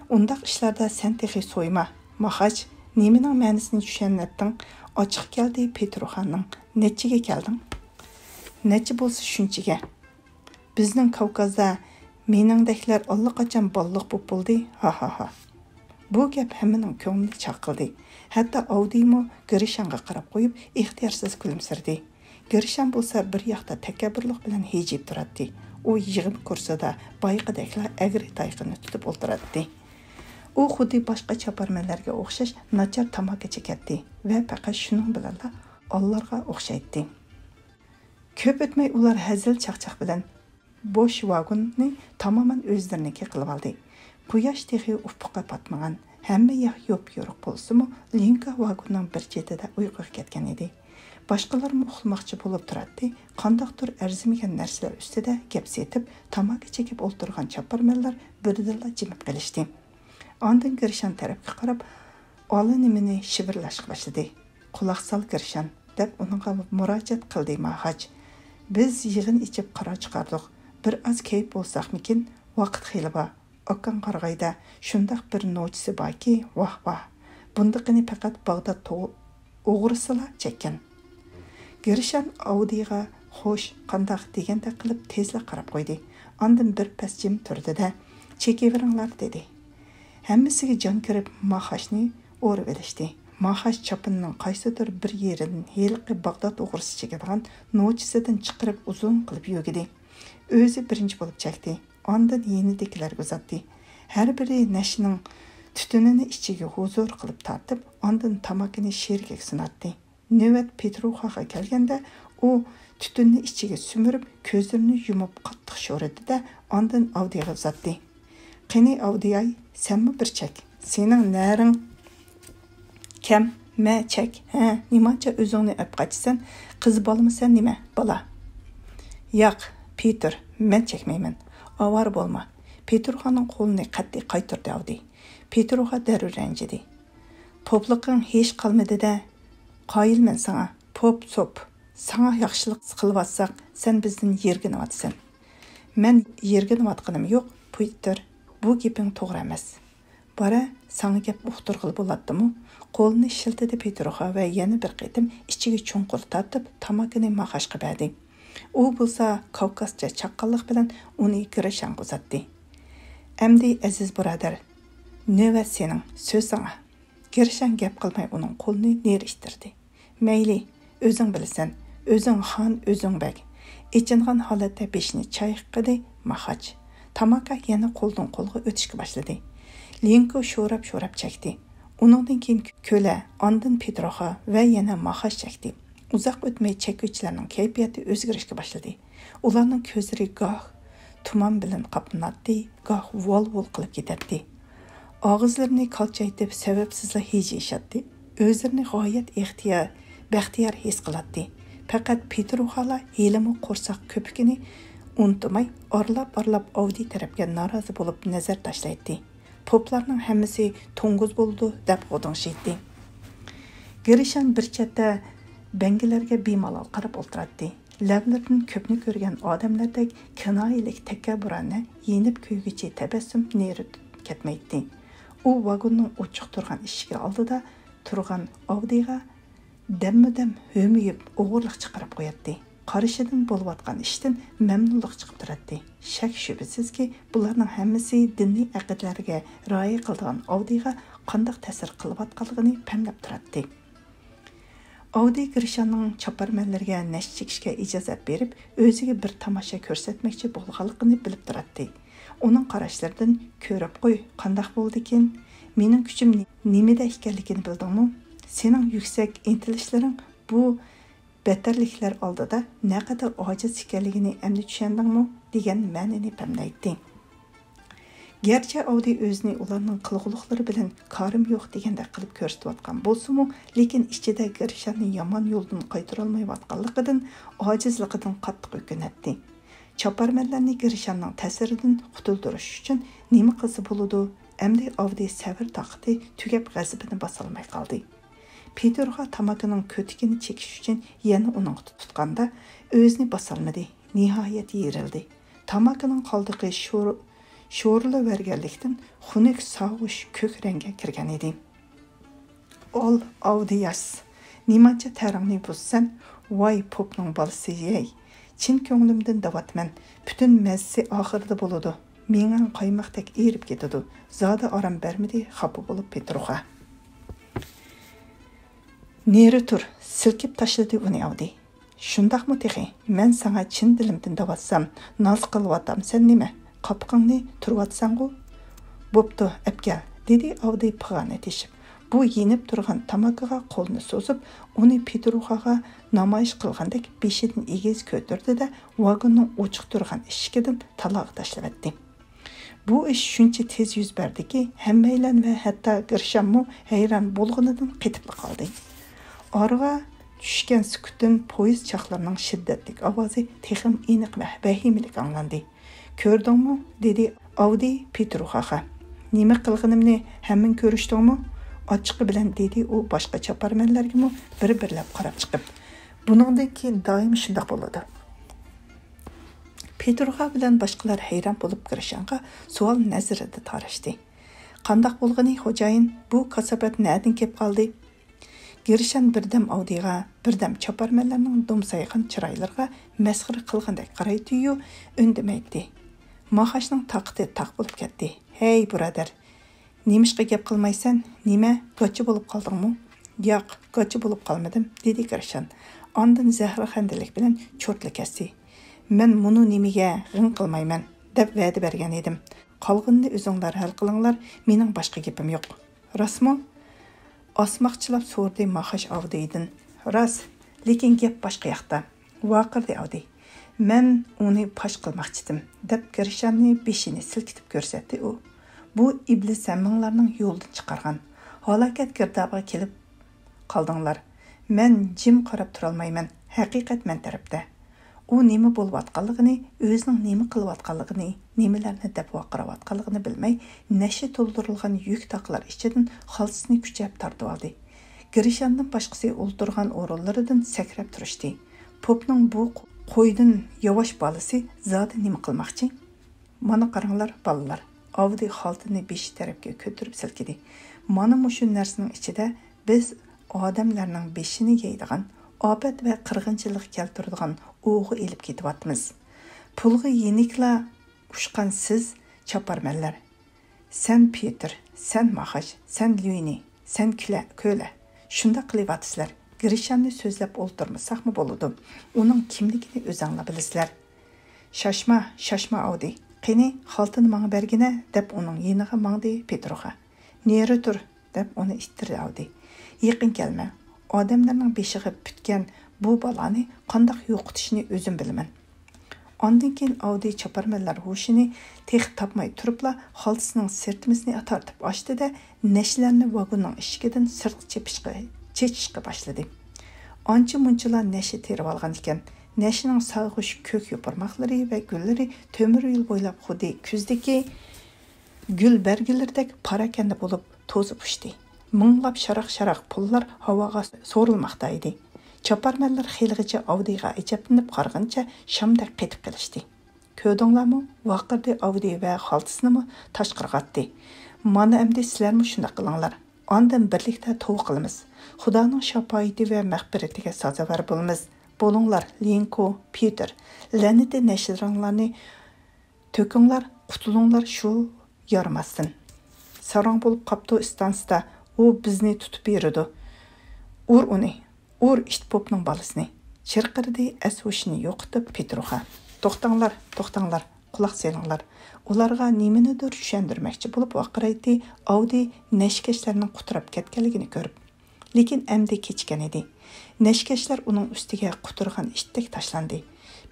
ئۇنداق ئىشلاردا سەن تېخى سويما، ماخاچ. نېمىنىڭ مەنىسىنى چۈشەنمەتتىڭ؟ ئاچچىقى كەلدى پېتروخانىڭ. نەچچىگە كەلدىڭ؟ نەچچە بولسا شۇنچىگە. بىزنىڭ كاۋكازدا مېنىڭدەكلەر ئاللىقاچان بالىلىق بولۇپ بولدى، ھاھاھا. بۇ گەپ ھەممىنىڭ كۆڭلىنى چاقلىدى. ھەتتا ئاۋدىيمۇ گىرىشانغا قاراپ قويۇپ، ئىختىيارسىز كۈلۈمسىرىدى. گىرىشان بولسا بىر ياقتا تەكەببۇرلۇق بىلەن ھىجىيىپ تۇراتتى. ئۇ يىغىن كۇرسىدا بايىقىدەكلا ئەگرى-تايىقىنى تۇتۇپ ئولتۇراتتى. ئۇ خۇددى باشقا چاپارمەنلەرگە ئوخشاش ناچار تاماكا چېكەتتى ۋە پەقەت شۇنىڭ بىلەنلا ئالىلارغا ئوخشايتتى. كۆپ ئۆتمەي ئۇلار ھەزىل-چاقچاق بىلەن بوش ۋاگوننى تامامەن ئۆزلىرىنىڭكى قىلىۋالدى. قۇياش تېخى ئۇپۇققا پاتمىغان، ھەممە ياق يوپيورۇق بولسىمۇ، لىنكا ۋاگوننىڭ بىر چېتىدە ئۇيقۇغا كەتكەن ئىدى. باشقىلارمۇ ئۇخلىماقچى بولۇپ تۇراتتى. قانداقتۇر ئەرزىمىگەن نەرسىلەر ئۈستىدە گەپ سېتىپ، تاماكا چېكىپ ئولتۇرغان چاپارمەنلەر بىردىنلا جىمىپ قېلىشتى. ئاندىن گىرشان تەرەپكە قاراپ، ئاللىنېمىنى شىۋىرلاشقا باشلىدى. «قۇلاق سال، گىرشان» دەپ ئۇنىڭغا مۇراجىئەت قىلدى ماخاچ. «بىز يىغىن ئېچىپ قارار چىقاردۇق. بىر ئاز كەيپ بولساقمىكىن؟ ۋاقىت خېلى بار. ئاكاڭ قارىغايدا، شۇنداق بىر نوچىسى باركى، ۋاھ، ۋاھ! بۇندىقىنى پەقەت باغداد تو-، ئوغرىسىلا چەككەن.» گىرشان ئاۋدىيغا «خوش، قانداق؟» دېگەندەك قىلىپ تېزلا قاراپ قويدى. ئاندىن بىر پەس جىم تۇردى-دە، «چېكىۋېرىڭلار» دېدى. ھەممىسىگە جان كىرىپ، ماخاشنى ئورىۋېلىشتى. ماخاش چاپىنىنىڭ قايسىدۇر بىر يېرىدىن ھېلىقى باغداد ئوغرىسى چېكىدىغان نوچىسىدىن چىقىرىپ ئۇزۇن قىلىپ يۆگىدى. ئۆزى بىرىنچى بولۇپ چەكتى. ئاندىن يېنىدىكىلەرگە ئۇزاتتى. ھەر بىرى نەشىنىڭ تۈتۈنىنى ئىچىگە ھۇزۇر قىلىپ تارتىپ، ئاندىن تاماكىنى شېرىكىگە سۇناتتى. نۆۋەت پېتروخاغا كەلگەندە، ئۇ تۈتۈننى ئىچىگە سۈمۈرۈپ، كۆزلىرىنى يۇمۇپ قاتتىق شورىدى-دە، ئاندىن ئاۋدىيغا ئۇزاتتى. «قېنى، ئاۋدىياي، سەنمۇ بىر چەك. سېنىڭ نەرىڭ كەم، مە، چەك. ھە، نېمانچە ئۆزۈڭنى ئەپ قاچىسەن؟ قىز بالىمۇسەن نېمە، بالا؟» «ياق، پېتىر، مەن چەكمەيمەن. ئاۋارە بولما.» پېتروخانىڭ قولىنى قەتئىي قايتۇردى ئاۋدىي. پېتروخا دەررۇ رەنجىدى. «پوپلۇقۇڭ ھېچ قالمىدى-دە، قايىلمەن ساڭا، پوپ-سوپ. ساڭا ياخشىلىق قىلىۋاتساق، سەن بىزدىن يىرگىنىۋاتىسەن.» «مەن يىرگىنىۋاتقىنىم يوق، پېتىر، بۇ گېپىڭ توغرا ئەمەس. بارە، ساڭا گەپ ئۇقتۇرغىلى بولاتتىمۇ؟» قولىنى شىلتىدى پېتروخا ۋە يەنە بىر قېتىم ئىچىگە چوڭقۇر تارتىپ، تاماكىنى ماخاشقا بەردى. ئۇ بولسا كاۋكازچە چاققانلىق بىلەن ئۇنى گىرشانغا ئۇزاتتى. «ئەمدى، ئەزىز بۇرادەر، نۆۋەت سېنىڭ، سۆز ساڭا.» گىرشان گەپ قىلماي ئۇنىڭ قولىنى نېرى ئىتتىردى. «مەيلى، ئۆزۈڭ بىلىسەن، ئۆزۈڭ خان، ئۆزۈڭ بەگ.» ئېچىنغان ھالەتتە بېشىنى چايقىدى ماخاچ. تاماكا يەنە قولدىن قولغا ئۆتۈشكە باشلىدى. لىنكو شوراپ-شوراپ چەكتى. ئۇنىڭدىن كېيىن كۆلە، ئاندىن پېتروخا ۋە يەنە ماخاچ چەكتى. ئۇزاق ئۆتمەي چەككۈچىلەرنىڭ كەيپىياتى ئۆزگىرىشكە باشلىدى. ئۇلارنىڭ كۆزلىرى گاھ تۇمان بىلەن قاپلىناتتى، گاھ ۋال-ۋۇل قىلىپ كېتەتتى. ئاغزىلىرىنى كالچايتىپ، سەۋەبسىزلا ھىجىيىشاتتى. ئۆزلىرىنى غايەت ئىختىيار، بەختىيار ھېس قىلاتتى. پەقەت پېتروخالا ھېلىمۇ قورساق كۆپۈكىنى ئۇنتۇماي، ئارىلاپ-ئارىلاپ ئاۋدىي تەرەپكە نارازى بولۇپ نەزەر تاشلايتتى. «پوپلارنىڭ ھەممىسى توڭگۇز بولىدۇ» دەپ غودۇڭشىيتتى. گىرشان بىر چەتتە بەڭگىلەرگە بىمالال قاراپ ئولتۇراتتى. لەۋلىرىدىن كۆپنى كۆرگەن ئادەملەردەك كىنايىلىك تەكەببۇرانە يېنىپ كۆيگۈچى تەبەسسۇم نېرى كەتمەيتتى. ئۇ ۋاگوننىڭ ئوچۇق تۇرغان ئىشىكى ئالدىدا تۇرغان ئاۋدىيغا دەممۇدەم ھۆمۈيۈپ ئوغرىلىقچە قاراپ قوياتتى. قارىشىدىن بولۇۋاتقان ئىشتىن مەمنۇنلۇق چىقىپ تۇراتتى. شەك-شۈبھىسىزكى، بۇلارنىڭ ھەممىسى دىنىي ئەقىدىلەرگە رىئايە قىلىدىغان ئاۋدىيغا قانداق تەسىر قىلىۋاتقانلىقىنى پەملەپ تۇراتتى. ئاۋدىي گىرشاننىڭ چاپارمەنلىرىگە نەشە چېكىشكە ئىجازەت بېرىپ، ئۆزىگە بىر تاماشا كۆرسەتمەكچى بولغانلىقىنى بىلىپ تۇراتتى. ئۇنىڭ قاراشلىرىدىن، «كۆرۈپ قوي، قانداق بولىدىكىن؟ مېنىڭ كۈچۈم نېمىدە ئىكەنلىكىنى بىلدىڭمۇ؟ سېنىڭ يۈكسەك ئىنتىلىشلىرىڭ بۇ بەتتەرلىكلەر ئالدىدا نەقەدەر ئاجىز ئىكەنلىكىنى ئەمدى چۈشەندىڭمۇ؟» دېگەن مەنىنى پەملەيتتى. گەرچە ئاۋدىي ئۆزىنى ئۇلارنىڭ قىلغۇلۇقلىرى بىلەن كارىم يوق دېگەندەك قىلىپ كۆرسىتىۋاتقان بولسىمۇ، لېكىن ئىچىدە گىرشاننى يامان يولدىن قايتۇرالمايۋاتقانلىقىدىن، ئاجىزلىقىدىن قاتتىق ئۆكۈنەتتى. چاپارمەنلەرنى گىرشاننىڭ تەسىرىدىن قۇتۇلدۇرۇش ئۈچۈن نېمە قىلسا بولىدۇ؟ ئەمدى ئاۋدىي سەۋر-تاقىتى تۈگەپ، غەزىپىنى باسالماي قالدى. پېتىرغا تاماكىنىڭ كۆتىكىنى چېكىش ئۈچۈن يەنە ئۇنىڭغا تۇتقاندا، ئۆزىنى باسالمىدى، نىھايەت يېرىلدى. تاماكىنىڭ قالدۇقى شور-، شورىلىۋەرگەنلىكتىن، خۇنۈك ساغۇش كۆك رەڭگە كىرگەن ئىدى. ئال، ئاۋدىياس، نېمانچە تەرىڭنى بۇزىسەن؟ ۋاي، پوپنىڭ بالىسى ھەي! چىن كۆڭلۈمدىن دەۋاتىمەن، پۈتۈن مەززىسى ئاخىرىدا بولىدۇ. مېڭەڭ قايماقتەك ئېرىپ كېتىدۇ. زادى ئارام بەرمىدى خاپا بولۇپ پېتروخا. نېرى تۇر، سىلكىپ تاشلىدى ئۇنى ئاۋدى. شۇنداقمۇ تېخى؟ مەن ساڭا چىن دىلىمدىن دەۋاتسام، ناز قىلىۋاتامسەن نېمە؟ قاپىقىڭنى تۈرۈۋاتىسەنغۇ؟ بوپتۇ، ئەپكەل، دېدى ئاۋدى پىغانى تېشىپ. بۇ يېنىپ تۇرغان تاماكىغا قولىنى سوزۇپ، ئۇنى پېتروخاغا نامايىش قىلغاندەك بېشىدىن ئېگىز كۆتۈردى-دە، ۋاگوننىڭ ئوچۇق تۇرغان ئىشىكىدىن تالاغا تاشلىۋەتتى. بۇ ئىش شۇنچە تېز يۈز بەردىكى، ھەممەيلەن ۋە ھەتتا گىرشانمۇ ھەيران بولغىنىدىن قېتىپلا قالدى. ئارىغا چۈشكەن سۈكۈتتىن پويىز چاقلىرىنىڭ شىددەتلىك ئاۋازى تېخىمۇ ئېنىق ۋە ۋەھىمىلىك ئاڭلاندى. «كۆردۈڭمۇ؟» دېدى ئاۋدى پېتروخاغا. «نېمە قىلغىنىمنى ھەممىڭ كۆرۈشتۈڭمۇ؟» ئاچچىقى بىلەن دېدى ئۇ باشقا چاپارمەنلەرگىمۇ بىر-بىرلەپ قاراپ چىقىپ. «بۇنىڭدىن كېيىن دائىم شۇنداق بولىدۇ.» پېتروخا بىلەن باشقىلار ھەيران بولۇپ گىرشانغا سوئال نەزىرىدە تاراشتى. «قانداق بولغىنى، خوجايىن؟ بۇ كاساپەت نەدىن كېلىپ قالدى؟» گىرشان بىردەم ئاۋدىغا، بىردەم چاپارمەنلەرنىڭ دومسايغان چىرايلىرىغا مەسخىرە قىلغاندەك قارايتتى-يۇ، ئۈندىمەيتتى. ماخاشنىڭ تاقىتى تاق بولۇپ كەتتى. «ھەي، بۇرادەر! نېمىشقا گەپ قىلمايسەن؟ نېمە، گاچا بولۇپ قالدىڭمۇ؟» «ياق، گاچا بولۇپ قالمىدىم،» دېدى گىرشان. ئاندىن زەھىرخەندىلىك بىلەن چورتلا كەستى. «مەن مۇنۇ نېمىگە غىڭ قىلمايمەن، دەپ ۋەدە بەرگەن ئىدىم. قالغىنىنى ئۆزۈڭلار ھەل قىلىڭلار، مېنىڭ باشقا گېپىم يوق.» «راستمۇ؟» ئاسماقچىلاپ سورىدى ماخاش ئاۋدىدىن. «راست، لېكىن گەپ باشقا ياقتا.» ۋارقىرىدى ئاۋدى. «مەن ئۇنى پاش قىلماقچىدىم،» دەپ گىرشاننى بېشىنى سىلكىتىپ كۆرسەتتى ئۇ. «بۇ ئىبلىس ھەممىڭلارنىڭ يولىدىن چىقارغان. ھالاكەت گىردابىغا كېلىپ قالدىڭلار. مەن جىم قاراپ تۇرالمايمەن، ھەقىقەت مەن تەرەپتە.» ئۇ نېمە بولۇۋاتقانلىقىنى، ئۆزىنىڭ نېمە قىلىۋاتقانلىقىنى، نېمىلەرنى دەپ ۋارقىراۋاتقانلىقىنى بىلمەي، نەشە تولدۇرۇلغان يۈك تاقلار ئىچىدىن خالتىسىنى كۈچەپ تارتىۋالدى. گىرشاندىن باشقىسى ئولتۇرغان ئورۇنلىرىدىن سەكرەپ تۇرۇشتى. پوپنىڭ بۇ قويدىن ياۋاش بالىسى زادى نېمە قىلماقچى؟ «مانا قاراڭلار، بالىلار.» ئاۋدى خالتىنى بېشى تەرەپكە كۆتۈرۈپ سىلكىدى. «مانا مۇشۇ نەرسىنىڭ ئىچىدە بىز ئادەملەرنىڭ بېشىنى يەيدىغان، ئاپەت ۋە قىرغىنچىلىق كەلتۈرىدىغان ئوغۇ ئېلىپ كېتىۋاتىمىز. پۇلغا يېنىكلا ئۇچقان سىز، چاپارمەنلەر. سەن پېتىر، سەن ماخاش، سەن لۈينى، سەن كۈلە، كۆلە. شۇنداق قىلىۋاتىسىلەر. گىرشاننى سۆزلەپ ئولتۇرمىساقمۇ بولىدۇ. ئۇنىڭ كىملىكىنى ئۆزەڭلار بىلىسىلەر.» «شاشما، شاشما ئاۋدى. قېنى، خالتىنى ماڭا بەرگىنە،» دەپ ئۇنىڭ يېنىغا ماڭدى پېتروخا. «نېرى تۇر!» دەپ ئۇنى ئىتتىردى ئاۋدى. «يېقىن كەلمە. ئادەملەرنىڭ بېشىغا پۈتكەن بۇ بالانى قانداق يوقىتىشنى ئۆزۈم بىلىمەن.» ئاندىن كېيىن ئاۋدى چاپارمەنلەر ھوشىنى تېخى تاپماي تۇرۇپلا خالتىسىنىڭ سىرتىمىسىنى تارتىپ ئاچتى-دە، نەشىلەرنى ۋاگوننىڭ ئىشىكىدىن سىرتقا چېپىشقا، چېچىشقا باشلىدى. ئانچە-مۇنچىلا نەشە تېرىۋالغان ئىكەن. نەشىنىڭ سارغۇش كۆك يوپۇرماقلىرى ۋە گۈللىرى تۆمۈر يول بويلاپ خۇددى كۈزدىكى گۈل بەرگىلىرىدەك پاراكەندە بولۇپ توزۇپ ئۇچتى. مىڭلاپ شاراق-شاراق پۇللار ھاۋاغا سورۇلماقتا ئىدى. چاپارمەنلەر خېلىغىچە ئاۋدىغا ئەجەبلىنىپ قارىغىنىچە شامدەك قېتىپ قېلىشتى. «كۆردۈڭلارمۇ؟» ۋارقىرىدى ئاۋدى ۋە خالتىسىنىمۇ تاشقىرىغا ئاتتى. «مانا ئەمدى سىلەرمۇ شۇنداق قىلىڭلار. ئاندىن بىرلىكتە توۋا قىلىمىز. خۇدانىڭ شاپائىتى ۋە مەغپىرىتىگە سازاۋەر بولىمىز. بولۇڭلار، لىنكو، پېتىر، لەنىتى نەشىلىرىڭلارنى تۆكۈڭلار، قۇتۇلۇڭلار شۇ يارىماستىن. ساراڭ بولۇپ قاپتۇ ئىستانسىدا، ئۇ بىزنى تۇتۇپ بېرىدۇ. ئۇر ئۇنى، ئۇر ئىت پوپنىڭ بالىسىنى.» چىرقىرىدى ئەس-ھوشىنى يوقىتىپ پېتروخا. «توختاڭلار، توختاڭلار، قۇلاق سېلىڭلار.» ئۇلارغا نېمىنىدۇر چۈشەندۈرمەكچى بولۇپ ۋارقىرايتتى، ئاۋدى نەشىكەشلەرنىڭ قۇتراپ كەتكەنلىكىنى كۆرۈپ. لېكىن ئەمدى كېچىككەن ئىدى. نەشىكەشلەر ئۇنىڭ ئۈستىگە قۇترىغان ئىتتەك تاشلاندى.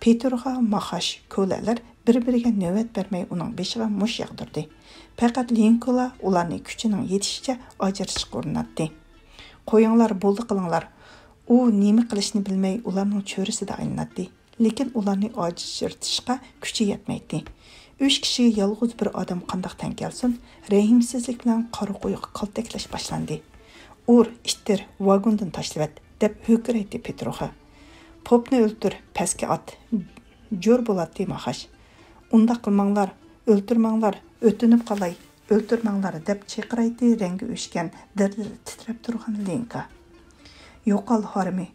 پېتىرغا ماخاش، كۆلەلەر بىر-بىرىگە نۆۋەت بەرمەي ئۇنىڭ بېشىغا مۇش ياغدۇردى. پەقەت لىنكولا ئۇلارنى كۈچىنىڭ يېتىشىچە ئاجرىتىشقا ئۇرۇناتتى. «قويۇڭلار، بولدى قىلىڭلار.» ئۇ نېمە قىلىشنى بىلمەي ئۇلارنىڭ چۆرىسىدە ئايلىناتتى. لېكىن ئۇلارنى ئاجرىتىشقا كۈچى يەتمەيتتى. ئۈچ كىشىگە يالغۇز بىر ئادەم قانداق تەڭ كەلسۇن؟ رەھىمسىزلىك بىلەن قارا قويغا قالتەكلەش باشلاندى. «ئۇر، ئىتتىر، ۋاگوندىن تاشلىۋەت!» دەپ ھۆركىرەيتتى پېتروخا. «پوپنى ئۆلتۈر، پەسكە ئات!» جور بولاتتى ماخاش. «ئۇنداق قىلماڭلار، ئۆلتۈرمەڭلار، ئۆتۈنۈپ قالاي، ئۆلتۈرمەڭلار، دەپ چىقىرايتتى رەڭگى ئۆچكەن، دىر-دىر تىترەپ تۇرغان ليۇنكا. يوقال، ھارىمى،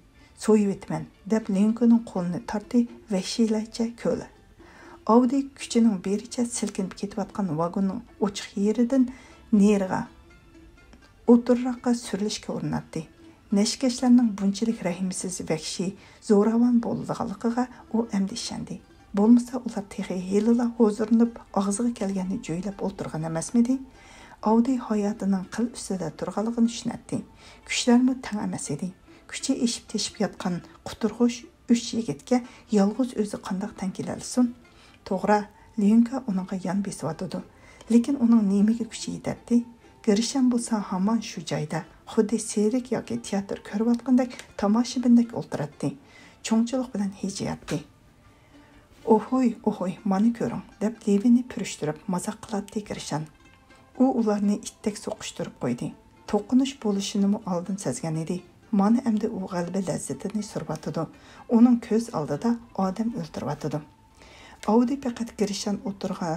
سويۇۋېتىمەن، دەپ ليۇنكىنىڭ قولىنى تارتتى ۋەھشىيلەرچە كۆلە. ئاۋدى كۈچىنىڭ بېرىچە سىلكىنىپ كېتىۋاتقان ۋاگوننىڭ ئوچۇق يېرىدىن نېرىغا، ئوتتۇرىراققا سۈرۈلۈشكە ئۇرۇناتتى. نەشىكەشلەرنىڭ بۇنچىلىك رەھىمسىز، ۋەھشىي، زوراۋان بولىدىغانلىقىغا ئۇ ئەمدى ئىشەندى. بولمىسا ئۇلار تېخى ھېلىلا ھۇزۇرلىنىپ، ئاغزىغا كەلگەننى جۆيلەپ ئولتۇرغان ئەمەسمىدى؟ ئاۋدى ھاياتىنىڭ قىل ئۈستىدە تۇرغانلىقىنى چۈشىنەتتى. كۈچلەرمۇ تەڭ ئەمەس ئىدى. كۈچى ئېشىپ-تېشىپ ياتقان قۇتۇرغۇچ ئۈچ يىگىتكە يالغۇز ئۆزى قانداق تەڭ كېلەلىسۇن؟ توغرا، ليۇنكا ئۇنىڭغا يان بېسىۋاتىدۇ. لېكىن ئۇنىڭ نېمىگە كۈچى يېتەتتى؟ گىرىشەن بولسا ھامان شۇ جايدا، خۇددى سېرك ياكى تىياتىر كۆرۈۋاتقاندەك تاماشىبىندەك ئولتۇراتتى. چوڭچىلىق بىلەن ھىجىياتتى. «ئوھوي، ئوھوي، مانا كۆرۈڭ» دەپ لېۋىنى پۈرۈشتۈرۈپ مازاق قىلاتتى گىرىشان. ئۇ ئۇلارنى ئىتتەك سوقۇشتۇرۇپ قويدى. توقۇنۇش بولۇشىنىمۇ ئالدىن سەزگەن ئىدى. مانا ئەمدى ئۇ غەلىبە لەززىتىنى سۈرۈۋاتىدۇ. ئۇنىڭ كۆز ئالدىدا ئادەم ئۆلتۈرۈۋاتىدۇ. ئاۋدى پەقەت گىرىشان ئوتتۇرىغا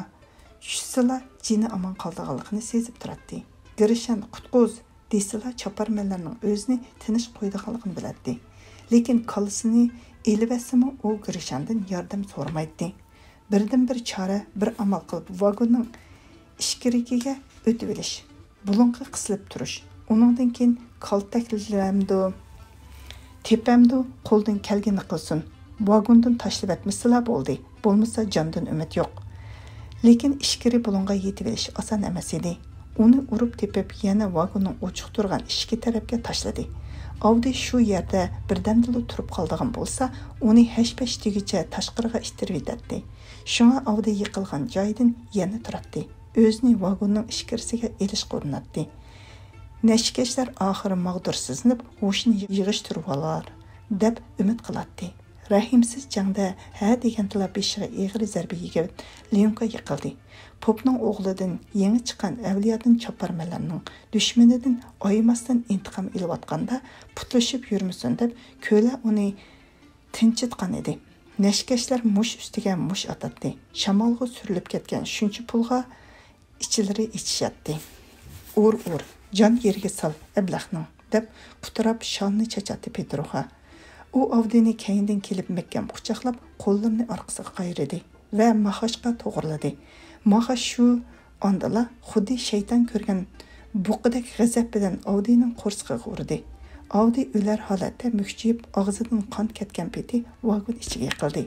چۈشسىلا جېنى ئامان قالىدىغانلىقىنى سېزىپ تۇراتتى. گىرىشان، قۇتقۇز! دېسىلا، چاپارمەنلەرنىڭ ئۆزىنى تىنچ قويىدىغانلىقىنى بىلەتتى. لېكىن كاللىسىنى ئېلىۋەتسىمۇ، ئۇ گىرىشاندىن ياردەم سورىمايتتى. بىردىنبىر چارە، بىر ئامال قىلىپ، ۋاگوننىڭ ئىچكىرىكىگە ئۆتۈۋېلىش، بۇلۇڭغا قىسىلىپ تۇرۇش، ئۇنىڭدىن كېيىن كالتەكلەمدۇ، تېپەمدۇ، قولىدىن كەلگىنىنى قىلسۇن، ۋاگوندىن تاشلىۋەتمىسىلا بولدى. بولمىسا جاندىن ئۈمىد يوق. لېكىن ئىچكىرى بۇلۇڭغا يېتىۋېلىش ئاسان ئەمەس ئىدى. ئۇنى ئۇرۇپ تېپىپ، يەنە ۋاگوننىڭ ئوچۇق تۇرغان ئىشىكى تەرەپكە تاشلىدى. ئاۋدى شۇ يەردە بىردەمدىلا تۇرۇپ قالىدىغان بولسا، ئۇنى ھەش-پەش دېگۈچە تاشقىرىغا ئىتتىرىۋېتەتتى. شۇڭا ئاۋدى يىقىلغان جايىدىن يەنە تۇراتتى. ئۆزىنى ۋاگوننىڭ ئىچكىرىسىگە ئېلىشقا ئۇرۇناتتى. نەشىكەشلەر ئاخىرى ماغدۇرسىزلىنىپ، ھوشىنى يىغىشتۇرۇۋالار، دەپ ئۈمىد قىلاتتى. رەھىمسىز جەڭدە ھە دېگەندىلا بېشىغا ئېغىر زەربە يېگەن ليۇنكا يىقىلدى. پوپنىڭ ئوغلىدىن، يېڭى چىققان ئەۋلىيادىن چاپارمەنلەرنىڭ دۈشمىنىدىن ئايىماستىن ئىنتىقام ئېلىۋاتقاندا پۇتلىشىپ يۈرمىسۇن دەپ، كۆلە ئۇنى تىنچىتقان ئىدى. نەشىكەشلەر مۇش ئۈستىگە مۇش ئاتاتتى. شامالغا سۈرۈلۈپ كەتكەن شۇنچە پۇلغا ئىچلىرى ئېچىشاتتى. «ئۇر، ئۇر، جان يېرىگە سال، ئەبلەخنىڭ!» دەپ قۇتراپ شالنى چاچاتتى پېتروخا. ئۇ ئاۋدىنى كەينىدىن كېلىپ مەھكەم قۇچاقلاپ، قوللىرىنى ئارقىسىغا قايرىدى ۋە ماخاشقا توغرىلىدى. ماخاش شۇ ئاندىلا خۇددى شەيتان كۆرگەن بۇقىدەك غەزەپ بىلەن ئاۋدىنىڭ قورسىقىغا ئۇردى. ئاۋدى ئۆلەر ھالەتتە مۈكچىيىپ، ئاغزىدىن قان كەتكەن پېتى ۋاگون ئىچىگە يىقىلدى.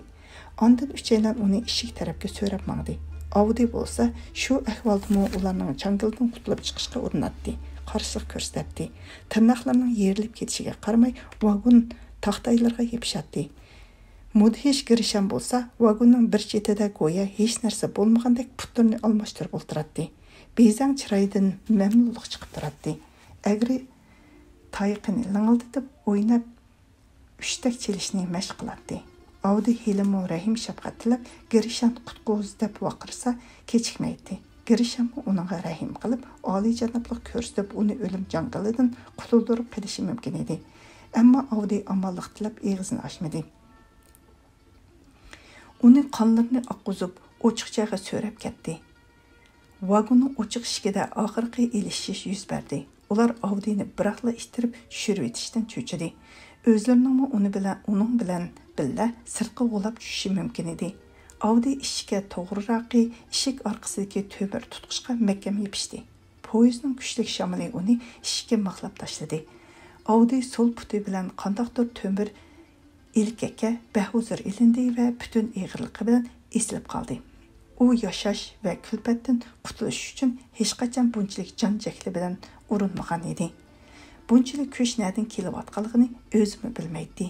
ئاندىن ئۈچەيلەن ئۇنى ئىشىك تەرەپكە سۆرەپ ماڭدى. ئاۋدى بولسا شۇ ئەھۋالدىمۇ ئۇلارنىڭ چاڭگىلىدىن قۇتۇلۇپ چىقىشقا ئۇرۇناتتى، قارشىلىق كۆرسىتەتتى. تىرناقلىرىنىڭ يېرىلىپ كېتىشىگە قارىماي، ۋاگون تاختايلىرىغا يېپىشاتتى. مۇدھىش گىرىشان بولسا ۋاگوننىڭ بىر چېتىدە گويا ھېچ نەرسە بولمىغاندەك پۇتلىرىنى ئالماشتۇرۇپ ئولتۇراتتى. بېزەڭ چىرايىدىن مەمنۇنلۇق چىقىپ تۇراتتى. ئەگرى تايىقىنى لىڭىلدىتىپ ئويناپ، ئۈشتەك چېلىشنى مەشىق قىلاتتى. ئاۋدى ھېلىمۇ رەھىم-شەپقەت تىلەپ، «گىرىشان، قۇتقۇز!» دەپ ۋارقىرىسا، كېچىكمەيتتى. گىرىشانمۇ ئۇنىڭغا رەھىم قىلىپ، ئالىيجانابلىق كۆرسىتىپ، ئۇنى ئۆلۈم جاڭگىلىدىن قۇتۇلدۇرۇپ قېلىشى مۇمكىن ئىدى. ئەمما ئاۋدى ئامانلىق تىلەپ ئېغىزىنى ئاچمىدى. ئۇنى قانلىرىنى ئاققۇزۇپ، ئوچۇق جايغا سۆرەپ كەتتى. ۋاگوننىڭ ئوچۇق ئىشىكىدە ئاخىرقى ئېلىشىش يۈز بەردى. ئۇلار ئاۋدىنى بىراقلا ئىتتىرىپ چۈشۈرۈۋېتىشتىن چۆچۈدى. ئۆزلىرىنىڭمۇ ئۇنى بىلەن، ئۇنىڭ بىلەن بىللە سىرتقا غۇلاپ چۈشۈشى مۇمكىن ئىدى. ئاۋدى ئىشىككە توغرىراقى ئىشىك ئارقىسىدىكى تۆمۈر تۇتقۇچقا مەھكەم يېپىشتى. پويىزنىڭ كۈچلۈك شامىلى ئۇنى ئىشىككە مىخلاپ تاشلىدى. ئاۋدى سول پۇتى بىلەن قانداقتۇر تۆمۈر ئىلكەككە بەھۇزۇر ئېلىندى ۋە پۈتۈن ئېغىرلىقى بىلەن ئېسىلىپ قالدى. ئۇ ياشاش ۋە كۈلپەتتىن قۇتۇلۇش ئۈچۈن ھېچقاچان بۇنچىلىك جان جەھلى بىلەن ئۇرۇنمىغان ئىدى. بۇنچىلىك كۈچ نەدىن كېلىۋاتقانلىقىنى ئۆزىمۇ بىلمەيتتى.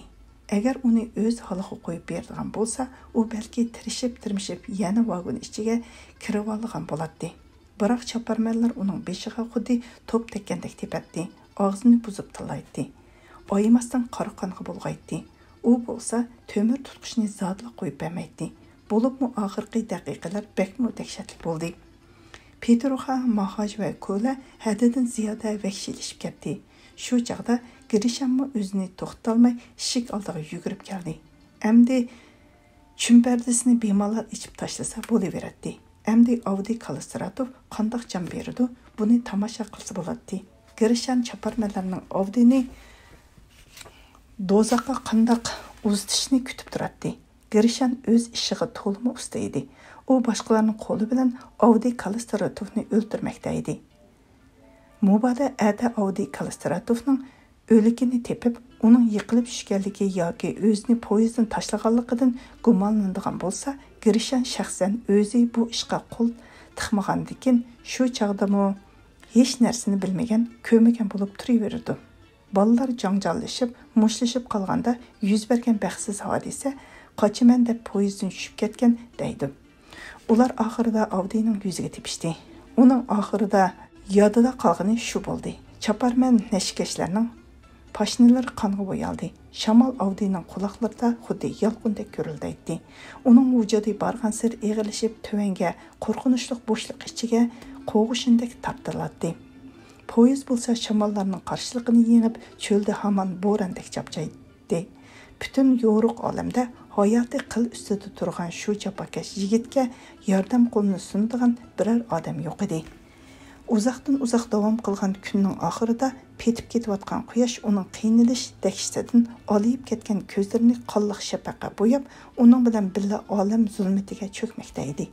ئەگەر ئۇنى ئۆز ھالىغا قويۇپ بېرىدىغان بولسا، ئۇ بەلكى تىرىشىپ-تىرمىشىپ يەنە ۋاگون ئىچىگە كىرىۋالىدىغان بولاتتى. بىراق چاپارمەنلەر ئۇنىڭ بېشىغا خۇددى توپ تەگكەندەك تېپەتتى، ئاغزىنى بۇزۇپ تىللايتتى. ئايىماستىن قارا قانغا بۇلغايتتى. ئۇ بولسا تۆمۈر تۇتقۇچنى زادىلا قويۇپ بەرمەيتتى. بولۇپمۇ ئاخىرقى دەقىقىلەر بەكمۇ دەھشەتلىك بولدى. پېتروخا، ماخاژ ۋە كولا ھەددىدىن زىيادە ۋەھشىيلىشىپ كەتتى. شۇ چاغدا گىرىشانمۇ ئۆزىنى توختىتالماي ئىشىك ئالدىغا يۈگۈرۈپ كەلدى. ئەمدى چۈمپەردىسىنى بىمالال ئېچىپ تاشلىسا بولۇۋېرەتتى. ئەمدى ئاۋدىي كاللىستراتوف قانداق جان بېرىدۇ، بۇنى تاماشا قىلسا بولاتتى. گرىشان چاپارمەنلەرنىڭ ئاۋدىينى دوزاخقا قانداق ئۇزىتىشنى كۈتۈپ تۇراتتى. گرىشان ئۆز ئىشىغا تولىمۇ ئۇستا ئىدى. ئۇ باشقىلارنىڭ قولى بىلەن ئاۋدىي كاللىستراتوفنى ئۆلتۈرمەكتە ئىدى. مۇبادا ئەتە ئاۋدىي كاللىستراتوفنىڭ ئۆلۈكىنى تېپىپ، ئۇنىڭ يىقىلىپ چۈشكەنلىكى ياكى ئۆزىنى پويىزدىن تاشلىغانلىقىدىن گۇمانلىنىدىغان بولسا، گرىشان شەخسەن ئۆزى بۇ ئىشقا قول تىقمىغاندىكىن، شۇ چاغدىمۇ ھېچ نەرسىنى بىلمىگەن، كۆرمىگەن بولۇپ تۇرۇۋېرىدۇ. بالىلار جاڭجاللىشىپ، مۇشتلىشىپ قالغاندا يۈز بەرگەن بەختسىز ھادىسە، قاچىمەن دەپ پويىزدىن چۈشۈپ كەتكەن دەيدۇ. ئۇلار ئاخىرىدا ئاۋدىينىڭ يۈزىگە تېپىشتى. ئۇنىڭ ئاخىرىدا يادىدا قالغىنى شۇ بولدى. چاپارمەن نەشىكەشلەرنىڭ پاشنىلىرى قانغا بويالدى. شامال ئاۋدىينىڭ قۇلاقلىرىدا خۇددى يالقۇندەك گۈرۈلدەيتتى. ئۇنىڭ ۋۇجۇدى بارغانسېرى ئېغىرلىشىپ، تۆۋەنگە قورقۇنچلۇق بوشلۇق ئىچىگە قوغۇشۇندەك تارتىلاتتى. پويىز بولسا شاماللارنىڭ قارشىلىقىنى يېڭىپ، چۆلدە ھامان بوراندەك چاپچايتتى. پۈتۈن يورۇق ئالەمدە ھاياتىي قىل ئۈستىدە تۇرغان شۇ جاپاكەش يىگىتكە ياردەم قولىنى سۇنىدىغان بىرەر ئادەم يوق ئىدى. ئۇزاقتىن ئۇزاق داۋام قىلغان كۈننىڭ ئاخىرىدا پېتىپ كېتىۋاتقان قۇياش ئۇنىڭ قىينىلىش دەھشىتىدىن ئالىيىپ كەتكەن كۆزلىرىنى قانلىق شەپەققە بوياپ، ئۇنىڭ بىلەن بىللە ئالەم زۇلمىتىگە چۆكمەكتە ئىدى.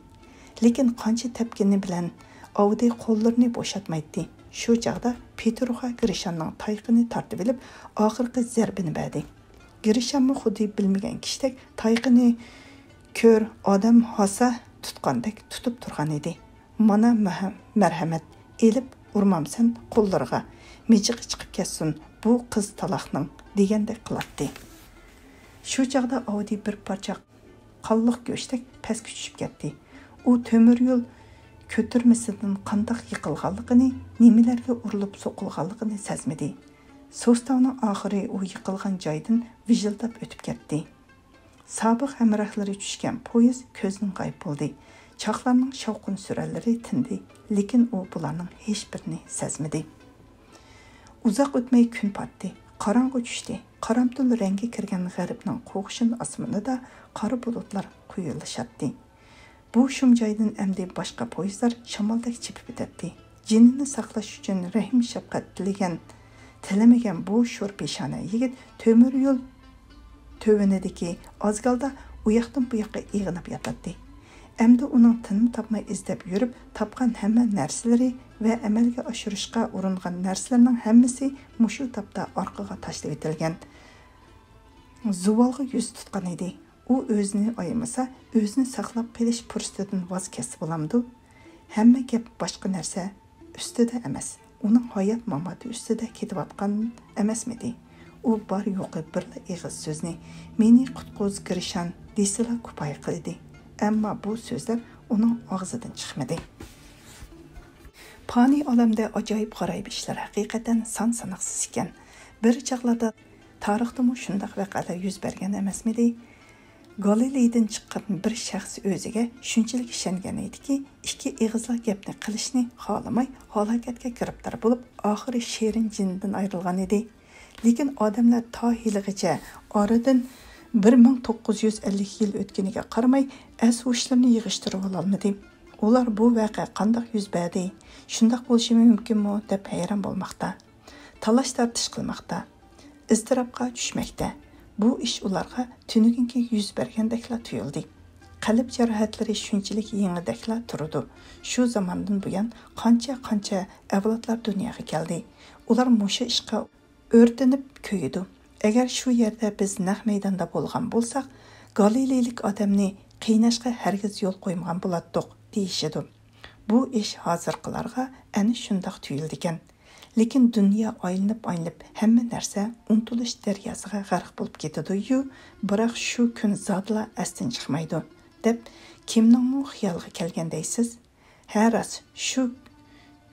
لېكىن قانچە تەپكىنى بىلەن ئاۋدىي قوللىرىنى بوشاتمايتتى. شۇ چاغدا پېتروخا گرىشاننىڭ تايىقىنى تارتىۋېلىپ، ئاخىرقى زەربىنى بەردى. گرىشانمۇ خۇددى بىلمىگەن كىشىدەك تايىقىنى كۆر ئادەم ھاسا تۇتقاندەك تۇتۇپ تۇرغان ئىدى. مانا مەھ-، مەرھەمەت، ئېلىپ ئۇرمامسەن قوللىرىغا، مىجىقى چىقىپ كەتسۇن بۇ قىز تالاقنىڭ، دېگەندەك قىلاتتى. شۇ چاغدا ئاۋدىي بىر پارچە قانلىق گۆشتەك پەسكە چۈشۈپ كەتتى. ئۇ تۆمۈر يول كۆتۈرمىسىدىن قانداق يىقىلغانلىقىنى، نېمىلەرگە ئۇرۇلۇپ سوقۇلغانلىقىنى سەزمىدى. سوستاۋنىڭ ئاخىرى ئۇ يىقىلغان جايدىن ۋىژىلداپ ئۆتۈپ كەتتى. سابىق ھەمراھلىرى چۈشكەن پويىز كۆزدىن غايىب بولدى. چاقلارنىڭ شاۋقۇن سۈرەنلىرى تىندى، لېكىن ئۇ بۇلارنىڭ ھېچبىرىنى سەزمىدى. ئۇزاق ئۆتمەي كۈن پاتتى، قاراڭغۇ چۈشتى. قارامتۇل رەڭگە كىرگەن غەربنىڭ قوغۇشۇن ئاسمىنىدا قارا بۇلۇتلار قۇيۇلۇشاتتى. بۇ شۇم جايدىن ئەمدى باشقا پويىزلار شامالدەك چېپىپ ئۆتەتتى. جېنىنى ساقلاش ئۈچۈن رەھىم-شەپقەت تىلىگەن، تىلىمىگەن بۇ شور پېشانە يىگىت تۆمۈر يول تۆۋىنىدىكى ئازگالدا ئۇياقتىن بۇياققا ئېغىنىپ ياتاتتى. ئەمدى ئۇنىڭ تىنىم تاپماي ئىزدەپ يۈرۈپ تاپقان ھەممە نەرسىلىرى ۋە ئەمەلگە ئاشۇرۇشقا ئۇرۇنغان نەرسىلىرىنىڭ ھەممىسى مۇشۇ تاپتا ئارقىغا تاشلىۋېتىلگەن زۇۋالغا يۈز تۇتقان ئىدى. ئۇ ئۆزىنى ئايىمىسا، ئۆزىنى ساقلاپ قېلىش پۇرسىتىدىن ۋاز كەچسە بولامدۇ؟ ھەممە گەپ باشقا نەرسە ئۈستىدە ئەمەس، ئۇنىڭ ھايات-ماماتى ئۈستىدە كېتىۋاتقان ئەمەسمىدى؟ ئۇ بار-يوقى بىرلا ئېغىز سۆزنى، «مېنى قۇتقۇز، گرىشان» دېسىلا كۇپايە قىلدى. ئەمما بۇ سۆزلەر ئۇنىڭ ئاغزىدىن چىقمىدى. پانىي ئالەمدە ئاجايىپ-غارايىپ ئىشلار ھەقىقەتەن سان-ساناقسىز ئىكەن. بىر چاغلاردا تارىختىمۇ شۇنداق ۋەقەلەر يۈز بەرگەن ئەمەسمىدى؟ گالىلېيدىن چىققان بىر شەخس ئۆزىگە شۇنچىلىك ئىشەنگەن ئىدىكى، ئىككى ئېغىزلا گەپنى قىلىشنى خالىماي، ھالاكەتكە گىرىپتار بولۇپ، ئاخىرى شېرىن جېنىدىن ئايرىلغان ئىدى. لېكىن ئادەملەر تا ھېلىغىچە ئارىدىن بىر مىڭ توققۇز يۈز ئەللىك يىل ئۆتكىنىگە قارىماي، ئەس-ھوشلىرىنى يىغىشتۇرۇۋالالمىدى. ئۇلار بۇ ۋەقە قانداق يۈز بەردى، شۇنداق بولۇشى مۇمكىنمۇ دەپ ھەيران بولماقتا. تالاش-تارتىش قىلماقتا. ئىزتىراپقا چۈشمەكتە. بۇ ئىش ئۇلارغا تۈنۈگۈنكى يۈز بەرگەندەكلا تۇيۇلدى. قەلب جاراھەتلىرى شۇنچىلىك يېڭىدەكلا تۇرىدۇ. شۇ زاماندىن بۇيان قانچە-قانچە ئەۋلادلار دۇنياغا كەلدى. ئۇلار مۇشۇ ئىشقا ئۆرتىنىپ كۆيىدۇ. ئەگەر شۇ يەردە بىز نەق مەيداندا بولغان بولساق، گالىلېيلىك ئادەمنى قىيناشقا ھەرگىز يول قويمىغان بولاتتۇق، دېيىشىدۇ. بۇ ئىش ھازىرقىلارغا ئەنە شۇنداق تۇيۇلىدىكەن. لېكىن دۇنيا ئايلىنىپ-ئايلىنىپ، ھەممە نەرسە ئۇنتۇلۇش دەرياسىغا غەرق بولۇپ كېتىدۇ-يۇ، بىراق شۇ كۈن زادىلا ئەستىن چىقمايدۇ، دەپ كىمنىڭمۇ خىيالىغا كەلگەن دەيسىز؟ ھە، راست، شۇ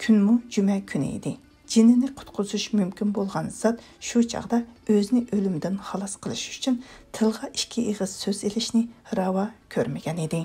كۈنمۇ جۈمە كۈنى ئىدى. جېنىنى قۇتقۇزۇش مۇمكىن بولغان زات شۇ چاغدا ئۆزىنى ئۆلۈمدىن خالاس قىلىش ئۈچۈن تىلغا ئىككى ئېغىز سۆز ئېلىشنى راۋا كۆرمىگەن ئىدى.